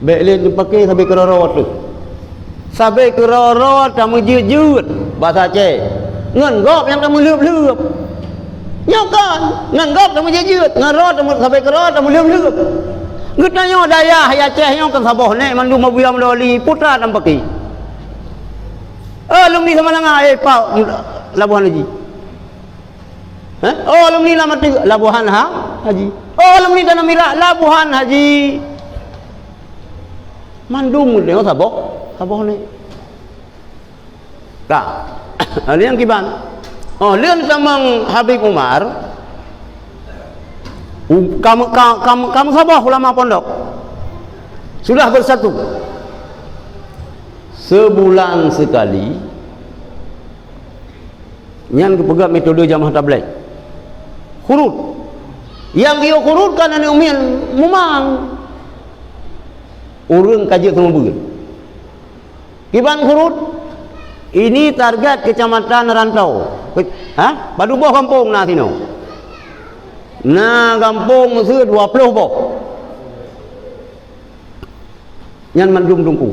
Bék lé neupaké sabe keudroe-droe teuh. Sabe keudroe-droe tameujeuet-jeuet, basa Aceh. Ngon gob nyang tameulheueb-lheueb. Nyoe kon, ngon gob tameujeuet-jeuet, ngon droe tameu-, sabe keudroe tameulheueb-lheueb. Geutanyoe dayah Aceh nyoe kon saboh nèk mandum Abuya Mudawali, putra dan paki. Oh, alumni Samalanga, eh, pau, Labuhan Haji. Hah? Oh, alumni Lamatik, Labuhan Ha-, Haji. Oh, alumni Tanah Mirak, Labuhan Haji. Mandum nyoe saboh, saboh nèk. Ka. Lheueh nyan kiban. Oh, lheueh tamong Habib Umar. U-, kamu, ka-, kamu, kamu saboh ulama pondok. Sudah bersatu. Sebulan sekali, nyan geupeugah metode jamaah tabligh. Khurut. Nyang geuyue khurut kan aneuk miet mumang. Ureuëng ka jeuet seumeubeuet. Kiban khurut, ini target kecamatan Rantau. Ke-, ha? Padub boh gampông na sinoe? Na gampông Meuseu dua ploh boh. Nyan mandum Teungku.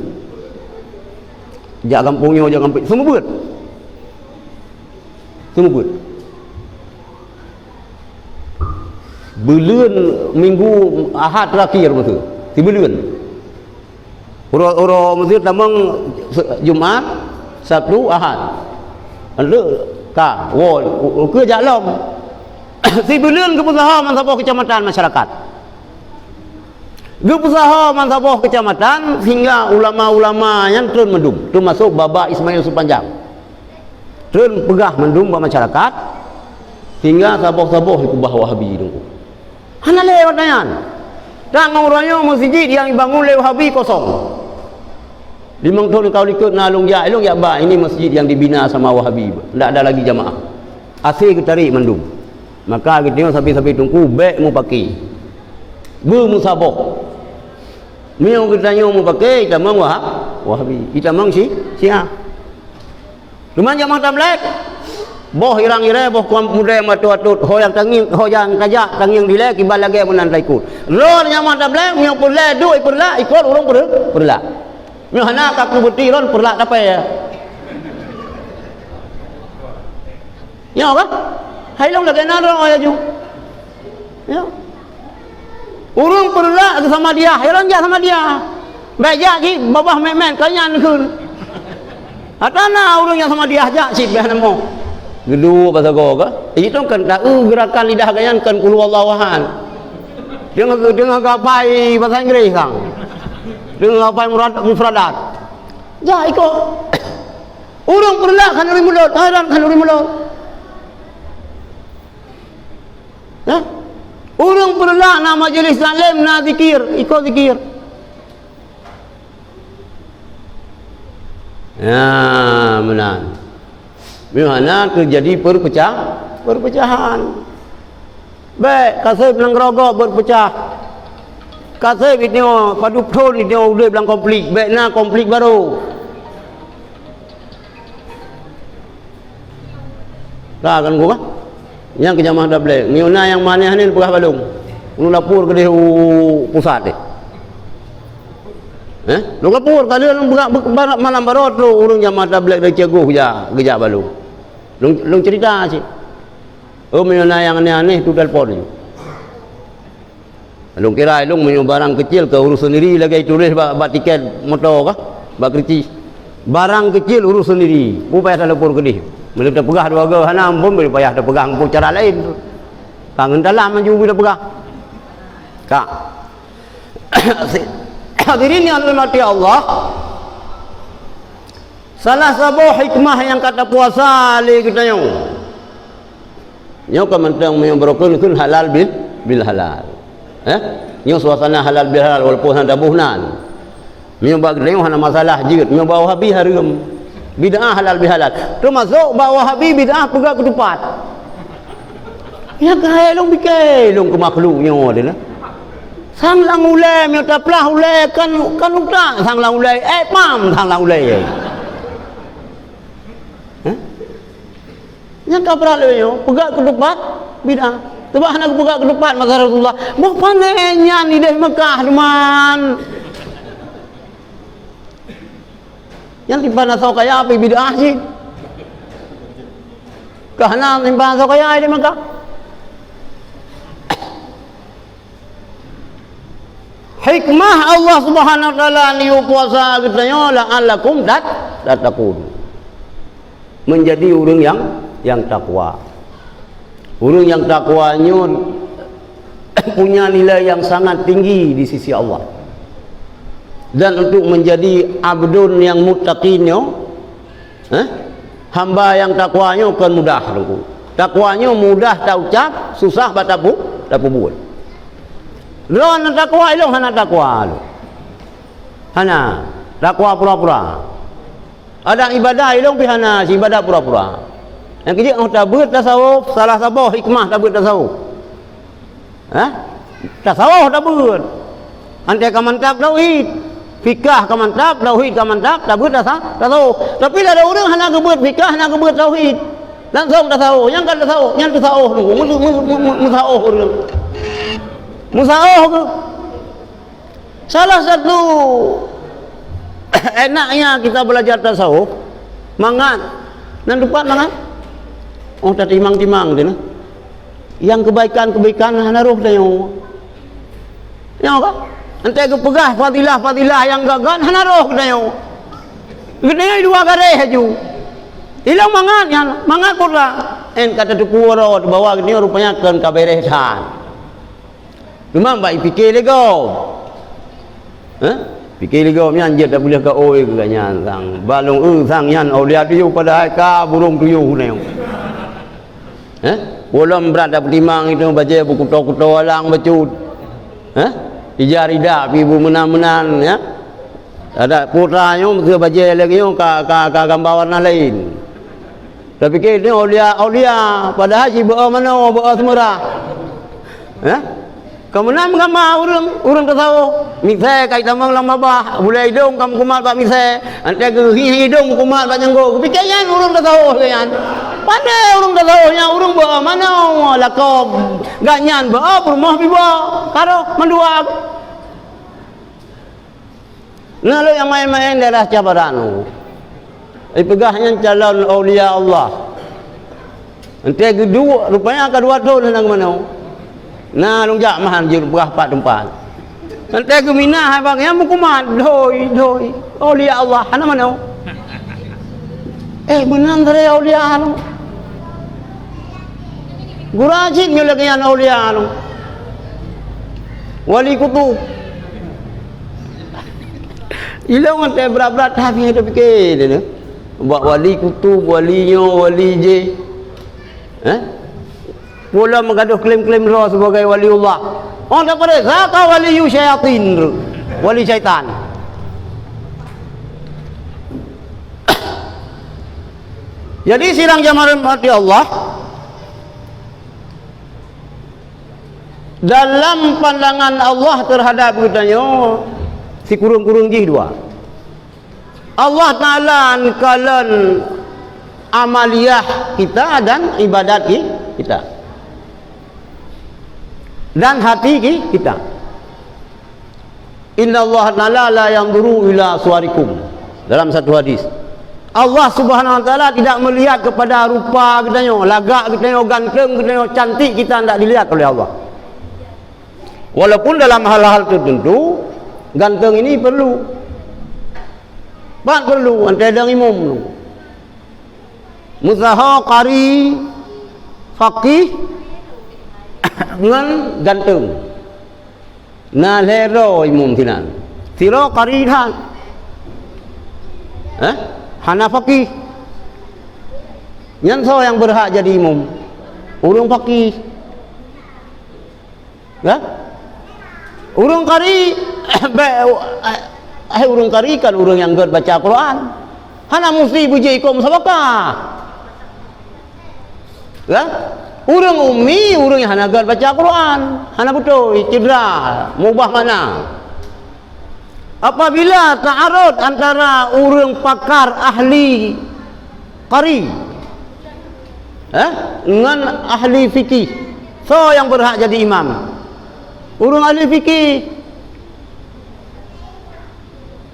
Jak gampông nyoe, jak gampông, seumeubeuet. Seumeubeuet. Buleuen minggu Ahad terakhir Meuseu. Sibuleuen. Uroe, uroe Meuseu tamong se-, Jumat, Sabtu, Ahad. Lheueh ka, woe, u-, ukeue jak lom. Sibuleuen geupeusaho ban saboh kecamatan masyarakat. Geupeusaho ban saboh kecamatan sehingga ulama-ulama nyan treun mandum, teumasok Baba Ismail Supanjang. Treun peugah mandum bak masyarakat, sehingga saboh-saboh ikeubah Wahabi Teungku. Hana lé watée nyan. Tangoe uroe nyoe meuseujid nyang ibangun lé Wahabi kosong. Limong thon ka likot na lôn jak, lôn jak ba, ini masjid yang dibina sama Wahabi. Ndak ada lagi jamaah. Asé geutarek mandum. Maka geutanyoe sabe-sabe Teungku bék mupake. Beumusaboh. Meunyoe geutanyoe mupake, itamong Wahab-, Wahabi. Itamong Syi-, Syiah. Teuma jamaah tabligh, boh irang-irée, boh kuam mudée matot-atot, ho nyang tangieng, ho nyang tajak tangieng dilée, kiban lagée meunan taikot. Droe jamaah tabligh, meunyoe peureulée duek peureulak, ikot ureuëng peureulak. Meunyoe hana ka keu beuti lôn peureulak tapée. Nyoe ka? Hai lôn lagée na droe laju. Ya. Ureuëng peureulak keu Samadiyah, ya lôn jak Samadiyah. Bék jak cit babah mét-mét, ka nyan kheun. Ata na ureuëng nyang Samadiyah jak cit béh namoh. Geuduek bak sagoe ka? Itu kan taeu gerakan lidah geuh nyan kan kul huwallahu ahad. Deungoe, deungoe geuhafai bahasa Inggris sang. Deungoe geuhafai murad-, mufradat. Jak ikot. Ureuëng peureulak khan ureuëng mulod, hairan khan ureuëng mulod. Hah? Ureuëng peureulak na majelis taklim, na zikir, ikot zikir. Ya, meunan. Meuhana teujadi perpecah-, perpecahan. Bék, kaseb nanggroe gob berpecah. Kaseb itoe, padub thon itoe udeb lam konflik. Bék na konflik barô. Ka kan gua? Nyang keu jamaah tabligh. Nyoe na nyang maneh ni peugah balong. Ulôn lapor keudeh u pusat deh. Eh? Lôn lapor, ka lheueh lôn peugah be-, ba-, malam baroe tu ureuëng jamaah tabligh dari Cegu geujak, geujak balong. Lôn, lôn cerita cit. Oh, meunyoe na nyang aneh-aneh tu telepon ju. Lôn kira ilôn meunyoe barang keucil ka urus sendiri lagée tuléh bak, bak tiket moto kah, bak keureuci. Barang keucil urus sendiri, peue payah talapor keudeh. Meunyoe tapeugah dua goe hana, ampôn, meunyoe payah tapeugah ngon cara laén. Ka ngon dalam laju tapeugah. Ka. Hadirin yang dirahmati Allah, salah saboh hikmah nyang ka tapuasa lé geutanyoe. Nyoe ka mantong meunyoe barokon kheun halal bil, bil halal. Eh? Nyoe suasana halal bil halal walaupun hana taboh nan. Meunyoe bak geutanyoe hana masalah jeuet, meunyoe bak Wahabi hareuem. Bid'ah halal bil halal. Teumasok bak Wahabi bid'ah peugah keutupat. Ya keuhai lôn pike lôn keu makhluk nyoe deh lah. Sang lam ulée meunyoe taplah ulée kan, kan utak sang lam ulée, eh pam sang lam ulée. Hah? Nyang ka brat lé nyoe, peugah keutupat bid'ah. Sebab hana geupeugah keutupat masa Rasulullah. Boh pane nyan ideh Mekah teuma. Nyan timphan asoe kaya pih bid'ah cit. Ka hana timphan asoe kaya ideh Mekah. Hikmah Allah Subhanahu wa Taala niyueb puasa geutanyoe la'allakum tat-, tattaqun. Menjadi ureuëng yang, yang takwa. Ureuëng yang takwa nyoe punya nilai yang sangat tinggi di sisi Allah. Dan untuk menjadi abdun yang muttaqin nyoe, Eh? Hamba nyang takwa nyoe kon mudah, Teungku. Takwa nyoe mudah taucab, susah bak tapu-, tapeubuet. Droeneuh takwa, ilôn hana takwa lôn. Hana. Takwa pura-pura. Adak ibadah ilôn pih hana, ibadah pura-pura. Nyang keujeuet, oh, tabeuet tasawuf, salah saboh hikmah tabeuet tasawuf. Hah? Tasawuf tabeuet. Antai ka mantap tauhid. Fikah ka mantap, tauhid ka mantap, tabeuet tasa-, tasawuf. Tapi ladôm ureuëng hana geubeuet fikah, hana geubeuet tauhid. Langsung tasawuf. Nyang ka tasawuf, nyang tasawuf tu. Mu-, mu-, mu-, mu-, musawuf ureuëng. Musawuf ke? Salah satu enaknya kita belajar tasawuf, mangat. Nan tepat mangat? Oh, tatimang-timang tu nah. Yang kebaikan-kebaikan hana roh tanyoe. Nyoe ka? Entai geupeugah fadilah-fadilah nyang gét-gét hana roh tanyoe. Geutanyoe dua garéh aju. Ilong mangat nyan, mangat pura. En kata teupeu uroe bahwa geutanyoe rupanya kon ka beres that. Teuma bak pike lé gob. Hah? Pike lé gob nyan jeuet dak boleh ka oi keu nyan sang. Balong eu sang nyan aulia tuyuh padahai ka burung tuyuh nyoe. Hah? Ulôn brat dak peutimang itu bajée beukuto-kuto alang bacut. Hah? Ija ridak pi bu meunan-meunan ya. Ada putra nyoe meuteue bajée lagi nyoe ka, ka, ka gamba warna lain. Tapike nyoe aulia, aulia, padahai jibeuo manoe, beuo seumeurah. Hah? Ka meunan meugama ureuëng, ureuëng tasawuf. Misai ka itamong lam babah, bulée idong ka meukumat bak misai. Antai geuhi idong meukumat bak nyanggo. Geupike nyan ureuëng tasawuf lagée nyan. Pandai ureuëng tasawuf nyan ureuëng beuo manoe, lakoe gak nyan beuo peurumoh piboh. Ka roh mandua. Na lôn nyang maén-maén daerah Cabaran. Ipeugah nyan calon aulia Allah. Enteuk geuduek, rupanya ka dua thon hana geumanoe. Na lôn jak meuhan jeuet peugah pat teumpat. Enteuk geuminah hai bang nyang meukumat, doi, doi. Aulia Allah hana manoe. Eh, meunan sarai aulia Allah. Gura cit nyoe lagée nyan aulia nyoe. Wali kutub. Ilong ngon teuh brat-brat that meuh tapike teuh. Bak wali kutub, wali nyoe, wali jéh. Eh? Pula meugadoh klaim-klaim droe sebagai waliullah. Oh, tak pada saka wali syayatin tu. Wali syaitan. Jadi sidang jamaah rahmati Allah, dalam pandangan Allah terhadap geutanyoe sikureueng-kureueng jih dua. Allah Taala neukalon amaliah kita dan ibadat ki-, kita. Dan hati ki-, kita. Innallaha ta'ala la yanzuru ila suwarikum. Dalam satu hadis, Allah Subhanahu wa Taala tidak melihat kepada rupa geutanyoe, lagak geutanyoe, ganteng geutanyoe, cantik kita tidak dilihat oleh Allah. Walaupun dalam hal-hal tertentu ganteng ini perlu. Pat perlu antara dang imum tu. Meusaho qari, faqih ngon ganteng. Na lhée droe imum sinan. Sidroe qari that. Eh? Hana faqih. Nyan soe nyang beurhak jadi imum? Ureuëng faqih. Ya? Ureuëng qari, bèk, eh, ureuëng qari kan ureuëng nyang gét baca Quran. Hana musti beujeuet iko musabaqah. Ya? Ureuëng ummi, ureuëng nyang hana gét baca Quran, hana beutôi, cedera, meuubah makna. Apabila ta'arud antara ureuëng pakar ahli qari, eh, ngon ahli fikih, soe nyang beurhak jadi imam? Ureuëng ahli fikih.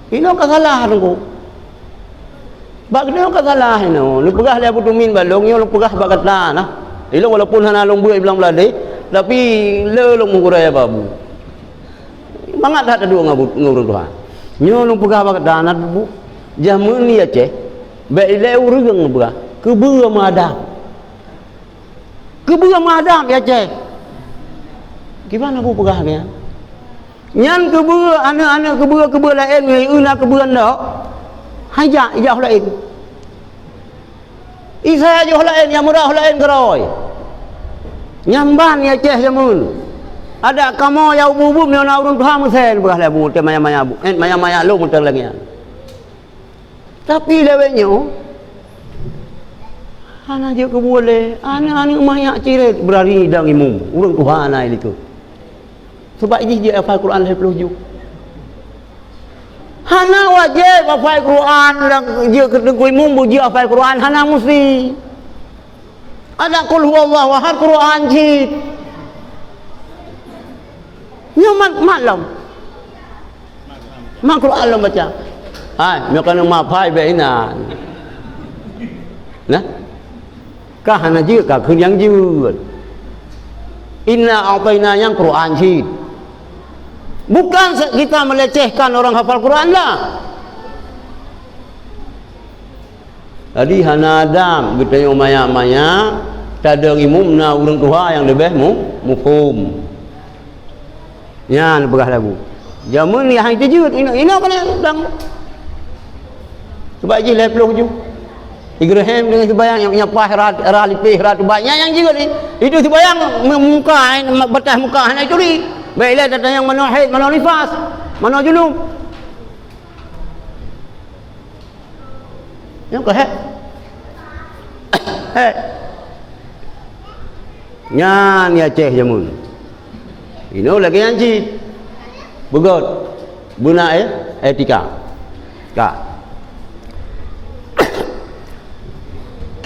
Inoe ka salah teungku. Bak keunoe ka salah inoe. Neupeugah lé Abu Tumin balong, nyoe lôn peugah bak gata nah. Ilong walaupun hana lôn beuet bilang Meulayu, tapi le lôn meugurée bak Abu. Mangat that taduek ngon ureuëng tuha. Nyoe lôn peugah bak gata na bu. Jameun di Aceh, bèk ilée ureuëng peugah, keubeue meuadab. Keubeue meuadab di Aceh. Kiban Abu peugah nyan? Nyan keubeue aneuëk-aneuëk keubeue-keubeue laén ngon na keubeue ndok. Hai jak, ijak laén. Isa yoh laén, nyang murah laén keurôi. Nyang ban ya ceh jameun. Ada kamoe ya ubu-ubu meunyoe na ureuëng tuha meusen beurah lé bu teuh maya-maya bu. Eh, maya-maya lôn meuteun lagée nyan. Tapi lewat nyoe hana jeuet keu boleh. Aneuk-aneuk manyak ciret beurari dang imum. Ureuëng tuha na likot. Sabab jih jeuet hafai Quran lhèe ploh juh. Hana wajéb hafai Quran dan jeuet keu teungku imum beujeuet hafai Quran, hana musti. Ada qul huwallahu ahad Quran cit. Nyoe mat, mat lom. Mat Quran lom baca. Hai, nyoe kana mat phai bèk inan. Nah. Ka hana jeuet, ka kheun nyang jeuet. Inna a'taina nyang Quran cit. Bukan se-, kita melecehkan orang hafal Quran lah. Jadi hana adab geutanyoe manyak-manyak tadong imum na ureueng tuha nyang leubeh mu-, muphom. Nyan peugah lagu. Jameun nyang hai teujeuet inoe, inoe keuneuk dang. Sabab jih lhèe ploh juh. Ibrahim deungon seubayang nyang, nyang paih ra, ra lipéh, ra tubai. Nyan nyang jeuet ni. Itu seubayang me-, muka, eh, ma-, batas muka hana ituri. Bèk ilèe tatanyong manoe haid, manoe nifas, manoe junub. Nyoe ka hék. Hék. Nyan di Aceh jameun. Inoe lagèe nyan cit. Beugöt. Beuna, eh, etika. Ka.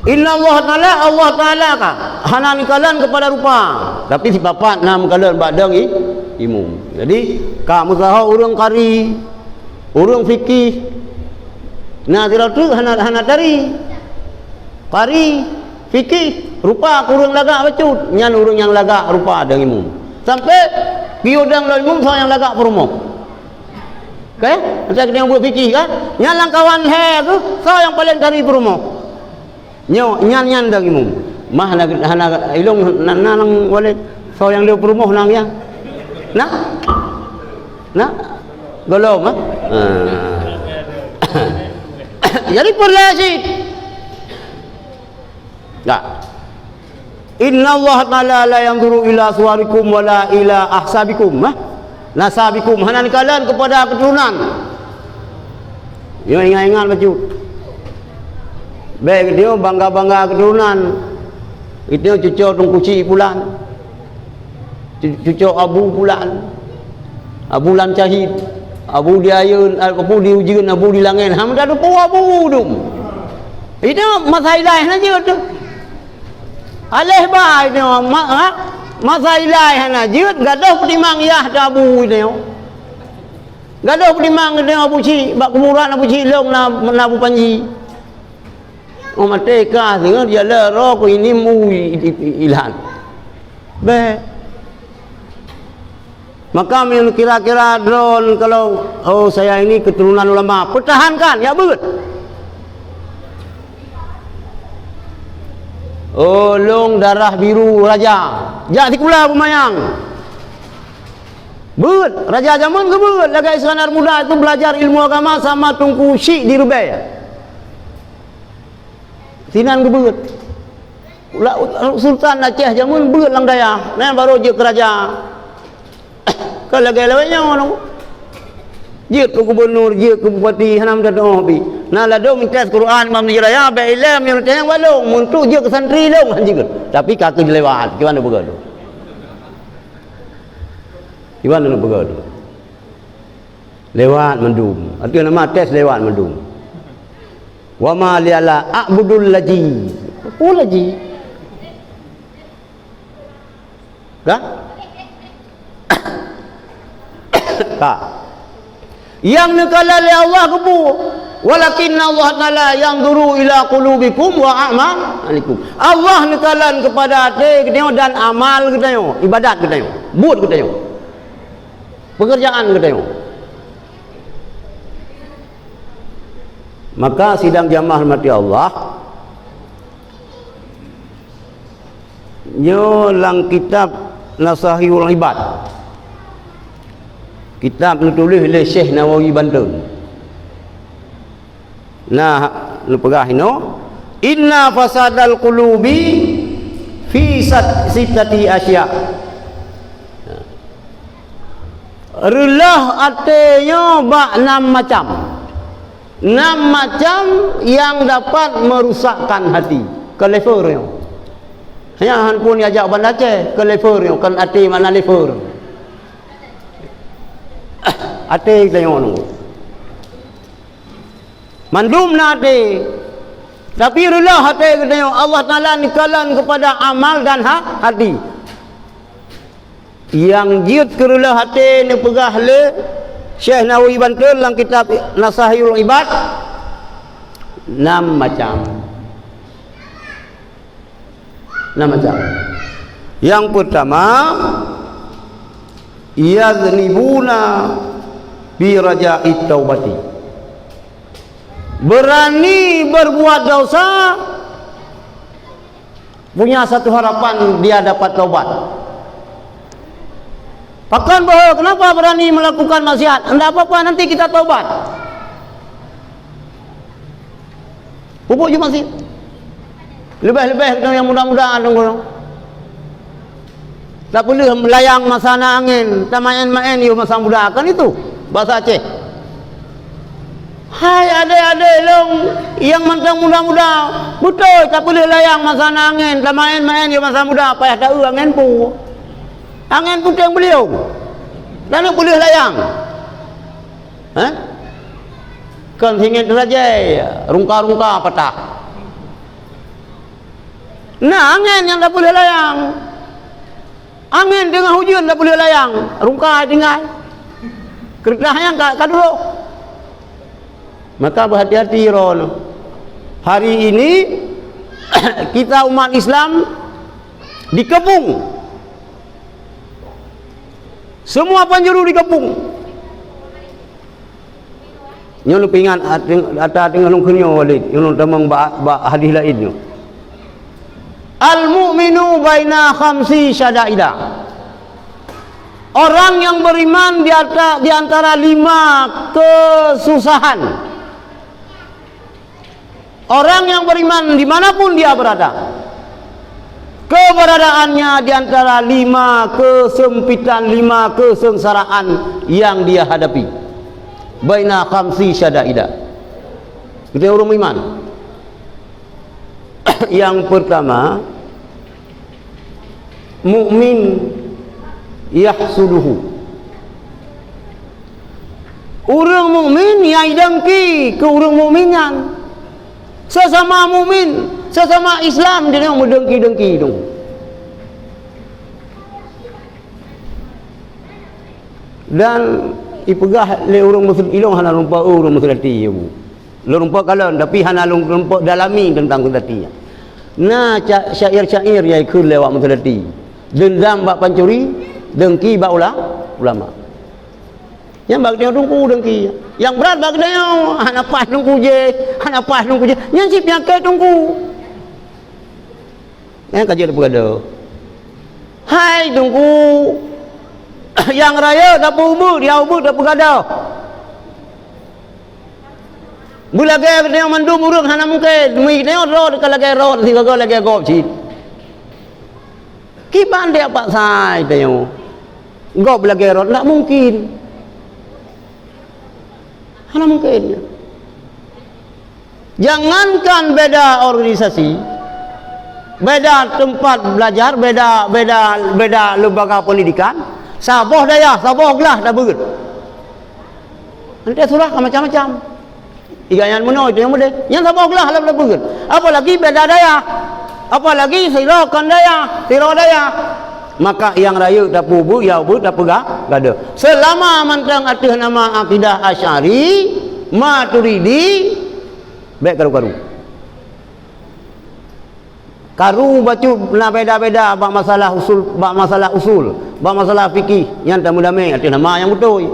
Inna Allah Ta'ala, Allah Ta'ala ka hana neukalon keupada rupa, tapi sipapat na meukalon bak dong i-, imum. Jadi, ka meusaho ureueng kari, ureueng fikih. Na sidroe teuk hana, hana tari. Kari, fikih, rupa keu ureueng lagak bacut. Nyan ureueng nyang lagak rupa dong imum. Sampai geuyue dong lom imum soe nyang lagak peurumoh. Oke? Macam kita yang buat fikih kan? Nyan lam kawan hai tu, soe nyang paleng tari peurumoh. Nyoe, nyan, nyan dong imum. Mah hana, hana ilong na, na nang walét. Soe nyang lheueh peurumoh nang ya? Na? Na? Golom, ha? Ha. Jadi peureulèe cit. Nah. Inna Allah Ta'ala la yanzuru ila suwarikum wala ila ahsabikum, ha? Nasabikum, hana neukalon keupada keuturonan. Nyoe ingat-ingat bacut. Bèk geutanyoe bangga-bangga keuturonan. Geutanyoe cucoe Teungku Chik Pulan. Cu-, cucoe Abu Pulan. Abu Lam Cahit. Abu di ayeuen, Abu di ujeuen, Abu di langèt. Hana tatupeue Abu dum. Itu masa ilai hana jeuet tu. Aléh ba itu ma-, ha? Masa ilai hana jeuet, gadoh peutimang yah teu Abu itu. Gadoh peutimang geutanyoe Abu Chik, bak kuburan Abu Chik lôn na, na Abu Panji. Oh, maté ka singoh dia le roh ku ini mu i-, i-, i-, ilan. Bèk. Maka meunyoe kira-kira droen kalau, oh, saya ini keturunan ulama, pertahankan, ya beuet. Oh, lôn darah biru raja. Jak sikula beumayang. Beuet, raja jameun geubeuet lagèe Iskandar Muda itu belajar ilmu agama sama Teungku Chik di Rubèe. Sinan geubeuet. Ula-, sultan Aceh jameun beuet lam dayah, nyan barô jeuet keu raja. Ka lagèe lawét nyoe. Jeuet keu gubunur, jeuet keu bupati, hana meututoe pi. Na ladôm tes Quran Imam Nizam Raya, bèk ilèe meunyoe teunyang balong, meuntuk jeuet keu santri lôn han jeuet. Tapi ka keu lewat, kiban peugah tu. Iban neupeugah tu. Lewat mandum. Ateueh nama tes lewat mandum. Wa ma li ala a'budul laji. Apa laji? Ka? Ka. Nyang neukalon lé Allah keupeue? Walakinna Allah Ta'ala yanzuru ila qulubikum wa a'malikum. Allah neukalon keupada até geutanyoe dan amal geutanyoe, ibadat geutanyoe, buet geutanyoe. Pekerjaan geutanyoe. Maka sidang jamaah rahmati Allah, nyoe lam kitab Nasahihul Ibad, kitab neutuléh lé Syekh Nawawi Banten. Nah, neupeugah inoe, "Inna fasadal qulubi fi sat-, sittati asya." Reuloh até nyoe bak nam macam. Nam macam nyang dapat merusakkan hati. Keu lever nyoe. Nyan han pun jak Banda Aceh, keu lever nyoe, kan até makna lever. Até geutanyoe nyoe. Mandum na até. Tapi reuloh até geutanyoe, Allah Taala neukalon keupada amal dan ha-, hati. Nyang jeuet keu reuloh até neupeugah lé Syekh Nawawi Banten lam kitab Nasahihul Ibad, nam macam. Nah, macam. Yang pertama, yaznibuna bi raja'it taubati. Berani berbuat dosa, punya satu harapan dia dapat taubat. Pakon bahwa kenapa berani melakukan maksiat? Ndak apa-apa, nanti kita taubat. Pupuk ju maksiat. Leubeh-leubeh keu nyang muda-muda nyoe. Tak peuleueh layang masa na angén, tamaén-maén yôh masa muda, kan itu bahasa Aceh. Hai adé-adé lôn nyang mantong muda-muda, beutôi tak peuleueh layang masa na angén, tamaén-maén yôh masa muda, payah taeu angén pu. Angén puténg beuliong. Taneuk peuleueh layang. Hah? Kon singét rajai, rungka-rungka patah. Nah, angén nyang tapeuleueh layang. Angén teungoh ujeuen tapeuleueh layang, rungka tinggai. Keureutah nyang ka, ka duroh. Maka beuhati-hati droeneuh. Hari ini, kita umat Islam dikepung. Semua penjuru dikepung. Nyoe lôn peuingat ata teungoh lôn kheun nyoe Walid, nyoe lôn tamong bak, bak hadis laén nyoe. Al-mu'minu baina khamsi syadaida. Orang yang beriman di ata-, di antara lima kesusahan. Orang yang beriman dimanapun dia berada, keberadaannya di antara lima kesempitan, lima kesengsaraan yang dia hadapi. Baina khamsi syadaida. Itu orang beriman. Yang pertama, mukmin yahsuduhu. Ureuëng mukmin nyang idengki keu ureuëng mukmin nyan. Sesama mukmin, sesama Islam, dia nyang meudengki-dengki tu. Dan ipeugah lé ureuëng meuseulati, ilong hana lumpa ureuëng meuseulati, ya, Bu. Lôn rumpok kalon, tapi hana lôn rumpok dalami teuntang seulati nyan. Na ca-, syair-syair nyang ikheun lé awak meuseulati. Deundam bak pancuri, dengki bak ula-, ulama. Nyang bak geutanyoe teungku dengki. Nyang brat bak geutanyoe, hana paih teungku jih, hana paih teungku jih. Nyan cit peunyakét teungku. Nyan ka jeuet peugah. Hai teungku, nyang rayeuk tapeubuet, nyang ubeut tapeugah. Beulagèe geutanyoe mandum ureueng hana mungken, meunyoe geutanyoe droe teuka lagèe rot sigoe lagèe gob cit. Kiban deuek paksa geutanyoe. Gob lagèe rot, ndak mungken. Hana mungken. Jangankan beda organisasi, beda tempat belajar, beda, beda, beda lembaga pendidikan, saboh dayah, saboh glah tabeuet. Nanti surah ka macam-macam. Iga nyan meunoe, itu nyang meudeh. Nyan saboh glah lam tabeuet. Apalagi beda dayah. Apalagi sidroe kon dayah, sidroe dayah. Maka nyang rayeuk tapeubuet, nyang ubeut tapeugah, gadoh. Selama mantong ateueh nama akidah Asy'ari, Maturidi, bèk karu-karu. Karu bacut na beda-beda bak masalah usul, bak masalah usul, bak masalah fikih, nyan tameudamé ateueh nama nyang beutôi.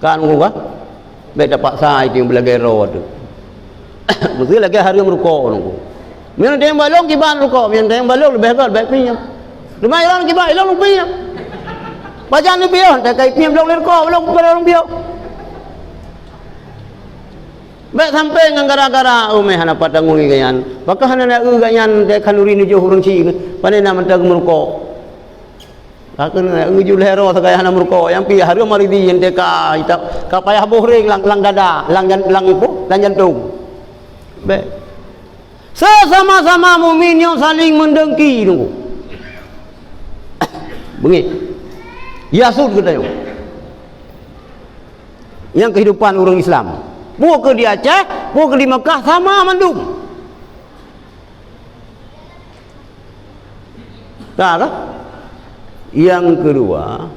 Kan, Teungku, kan? Bèk tapaksa itu nyang beulagèe droe tu. Meusti lagèe hareuem rukok, Teungku. Meunyoe teueng balong kiban rukok, meunyoe teueng balong leubeh göt bèk piep. Teuma ilôn kiban, ilôn piep. Pajan piep, tak kai piep lôn lé rukok, balong kiban lôn piep. Bèk sampai ngon gara-gara, "Oh, meh hana pat tanggong gobnyan." Pakon hana na eu gobnyan, dek khanuri neujôh ureueng chik, pane na mantong meurukok. Ka keuneuk uju lhèe droe sagai hana meurukok, nyang pih hareuem maridi nyang teuka, ka payah boh ring lam, lam dada, lam jan-, lam ipoh, lam jantong. Bèk. Sesama-sama mukmin nyoe saling meudengki, Teungku. Beungéh. Yahsud geutanyoe. Nyang keuhidupan ureuëng Islam. Peue keu di Aceh, peue keu di Mekah, sama mandum. Ka, ka? Nyang keudua,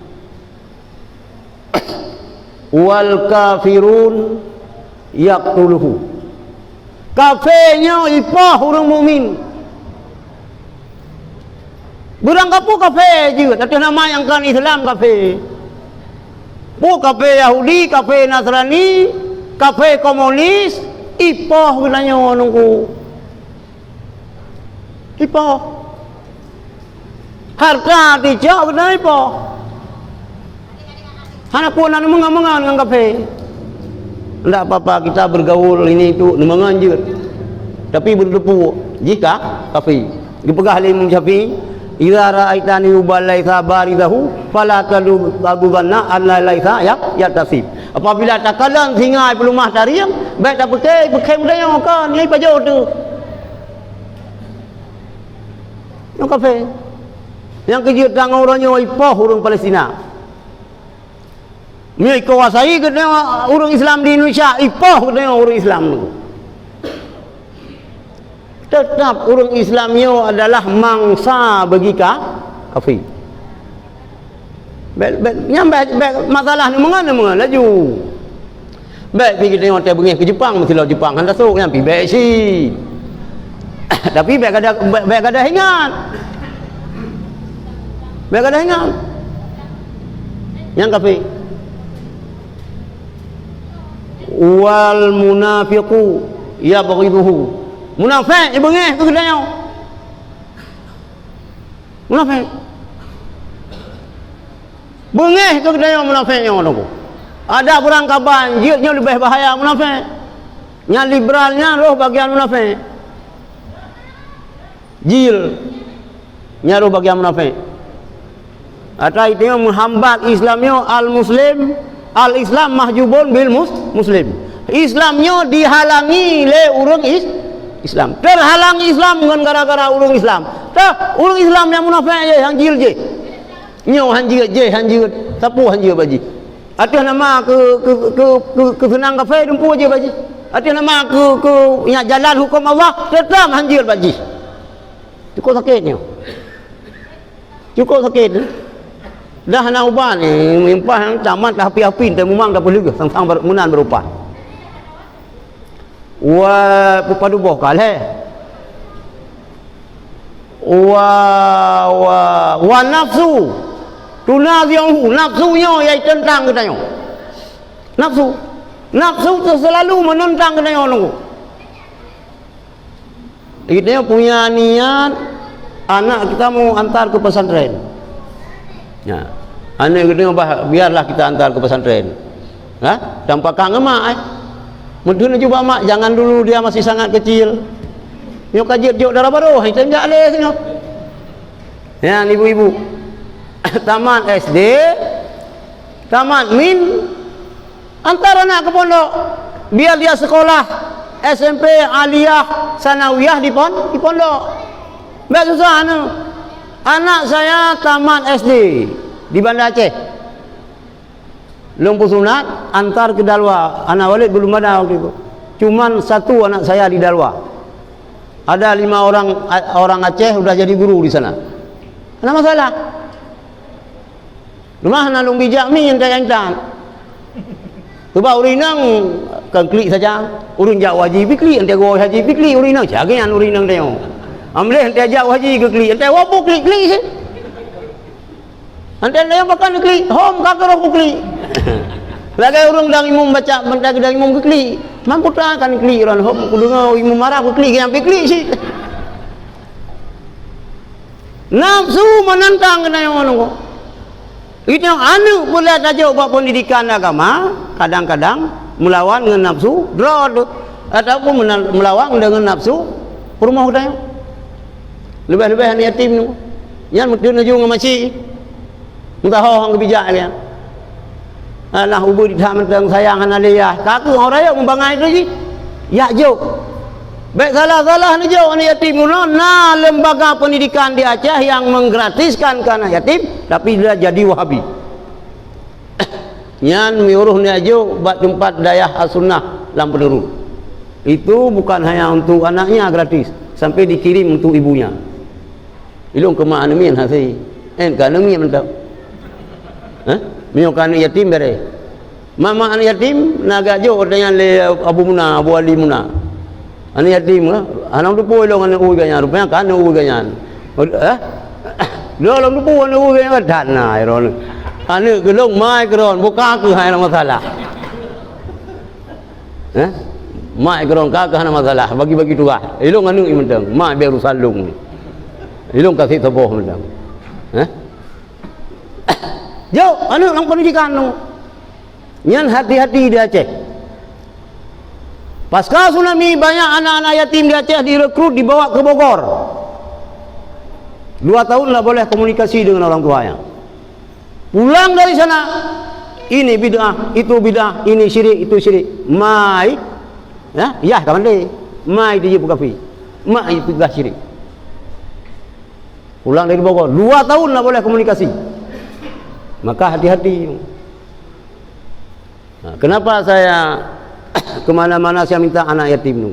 "Wal kafirun yaqtuluhu." Kafé nyoe ipoh ureuëng mukmin. Beurang kapeue kafé jeuet, ateueh nama nyang kon Islam kafé. Peue kafé Yahudi, kafé Nasrani, kafé komunis, ipoh geutanyoe nungku. Ipoh. Hareuta ticok geutanyoe ipoh. Hana peue na neumeungon-meungon ngon kafé. Ndak apa-apa kita bergaul ini itu neumeungon jeuet. Tapi beuteupeue jih ka kafé. Geupeugah lé Imam Syafi'i, "Idza ra'aitani uban laisa barizahu, fala taghlubanna anna laisa ya-, yaktasib." Apabila takalon singa i peuleumah tarieng, bék tapeuke, peuke meudayoe kon, nyan ipajoh teuh. Nyoe kafé. Nyang keujeuet tangoe uroe nyoe ipoh ureuëng Palestina. Meunyoe ikuasai geutanyoe ureuëng Islam di Indonesia, ipoh geutanyoe ureuëng Islam nyoe. Teutap ureuëng Islam nyoe adalah mangsa bagi ka-, kafé. Bék, bék, nyan bék, bék masalah neumeungon, neumeungon laju. Bék pi geutanyoe watée beungéh keu Jepang, meusilau Jepang hana trok, nyan pi bék si. Tapi bék gada, bék, bék gada ingat. Bék gada ingat. Nyang kafé. "Wal munafiqu yabghiduhu." Munafék ibeungéh keu geutanyoe. Munafék. Beungéh keu geutanyoe munafék nyoe, Teungku. Ada beurangkaban jeuet nyoe leubeh bahaya munafék. Nyang liberal nyan roh bagian munafék. Jil. Nyan roh bagian munafék. Ata itu meuhambat Islam nyoe al-muslim, al-Islam mahjubun bil mus-, muslim. Islam nyoe dihalangi lé ureuëng is-, Islam. Terhalang Islam ngon gara-gara ureuëng Islam. Tah, ureuëng Islam nyang munafék jih, nyang jil jih. Nyoe han jeuet jih, han jeuet. Sapeue han jeuet bak jih? Ateueh nama keu, keu, keu, keu, keuseunang kafé dumpeue jeuet bak jih. Ateueh nama keu, keu nyang jalan huköm Allah, teutap han jeuet bak jih. Cukup sakét nyoe. Cukup sakét. Dah hana ubat ni, meulimpah nyang tamat dah api-api, teuh mumang dah peuleueh, sang-sang bar-, meunan beurupah. Wa, peupadub boh ka lhée. Wa, wa, wa nafsu. Tunazi'uhu, nafsu nyoe nyang teuntang geutanyoe. Nafsu. Nafsu tu selalu menentang geutanyoe nunggu. Kita punya niat anak kita mau antar ke pesantren. Ya. Anak kita bah, biarlah kita antar ke pesantren. Ha? Tanpa kang emak, eh. Meuteun juga mak, jangan dulu, dia masih sangat kecil. Nyoe ka jeuet jok dara barô, hai tem jak lé singoh. Ya, ibu-ibu. Tamat S D, tamat min, antar anak ke pondok. Biar dia sekolah S M P, aliyah, sanawiyah di pon-, di pondok. Bék susah aneuk. Anak saya tamat S D di Banda Aceh. Lôn peusunat, antar ke Dalwa. Anak Walid belum ada waktu itu. Cuman satu anak saya di Dalwa. Ada lima orang, orang Aceh udah jadi guru di sana. Hana masalah. Leumah na lôn bijak mi nyang intan. Sebab ureueng inong kan klik saja. Ureueng jak haji pi klik, enteuk geuwoe haji pi klik ureueng inong. Siaga nyan ureueng inong teuh. Amleh enteuk jak haji geuklik, enteuk woe pun klik-klik sih. Enteuk teuh pakon klik, hom ka keurok pun klik. Lagèe ureueng dang imum baca, enteuk dang imum geuklik. Mampu ta kan klik ron hom kudeungoe imum marah geuklik, nyang pi klik sih. Nafsu menantang keunan nyoe nunggu. Itu aneuk peureulèe tajok bak pendidikan agama, kadang-kadang melawan ngon nafsu droe tu, ataupun mena-, melawan deungon nafsu peurumoh geutanyoe. Leubeh-leubeh aneuk yatim tu. Nyan meuteun laju ngon maci. Meusaho hong geubijak lé. Alah, ubeut that mantong sayang hana lé yah. Ka keuh orang rayeuk meubangai tu jih. Yak jok. Bék salah-salah neujok aneuk yatim. Guna na lembaga pendidikan di Aceh yang menggratiskan ke anak yatim, tapi dia jadi Wahabi. Nyan meuruh neujok bak teumpat dayah as-sunnah lam Peunurun. Itu bukan hanya untuk anaknya gratis, sampai dikirim untuk ibunya. Ilong keu mak aneuk miet hase. En ka aneuk miet mantong. Hah? Meunyoe ka aneuk yatim bere. Mak-mak aneuk yatim na geujok nyan lé Abu Muna, Abu Ali Muna. Aneuk yatim ka, hana teupeue ilong aneuk ui gobnyan, rupanya ka aneuk ui gobnyan. Hah? Lôn teupeue aneuk ui gobnyan, that na ilong. Aneuk keu lôn mai keu droen, buka keuh hai na masalah. Eh? Mak keudroe ka, ka hana masalah, bagi-bagi tugaih. Ilong aneuk mantong, mak biar urusan lôn. Ilong kasih saboh mantong. Eh? Jok aneuk lam pendidikan tu. Nyan hati-hati di Aceh. Pasca tsunami, banyak anak-anak yatim di Aceh direkrut, dibawa ke Bogor. Dua tahun tak boleh komunikasi dengan orang tuanya. Pulang dari sana, ini bid'ah, itu bid'ah, ini syirik, itu syirik. Mai, ya, yah ka mandé. Mai dijeuet peukafi. Mak itu dah syirik. Pulang dari Bogor, dua tahun tak boleh komunikasi. Maka hati-hati. Nah, kenapa saya kemana-mana saya minta anak yatim tu?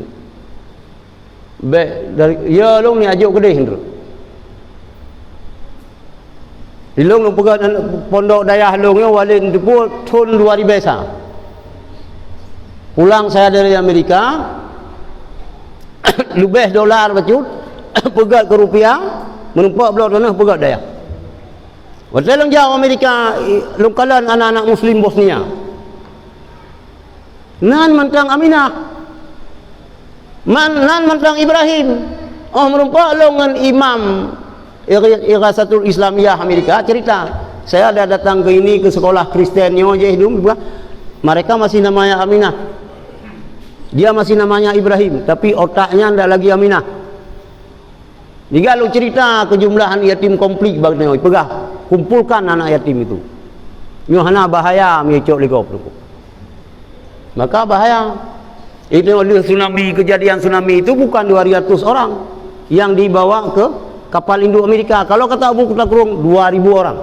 Bèk dari, ya lôn ni ajok keudeh tu. Ilong lôn peugah pondok dayah lôn nyoe walid teupeu thon dua ribèe sa. Pulang saya dari Amerika, leubeh dolar bacut, peugah ke rupiah, meureumpok bloe tanoh peugah dayah. Watèe lôn jak Amerika, lôn kalon anak-anak muslim Bosnia. Nan mantong Aminah. Man, nan mantong Ibrahim. Oh, meureumpok lôn ngon imam Igha-, Ighasatul Islamiyah Amerika cerita. Saya ada datang ke ini, ke sekolah Kristen nyoe jih dum, mereka masih namanya Aminah. Dia masih namanya Ibrahim, tapi otaknya ndak lagi Aminah. Diga lôn cerita keujumlahan yatim komplit bak nyoe, peugah, kumpulkan anak yatim itu. Nyoe hana bahaya meucok lé gob tu. Maka bahaya. Itu oleh tsunami, kejadian tsunami itu bukan dua ratus orang yang dibawa ke kapal induk Amerika. Kalau kata Abu Kota Kurung, dua ribu orang.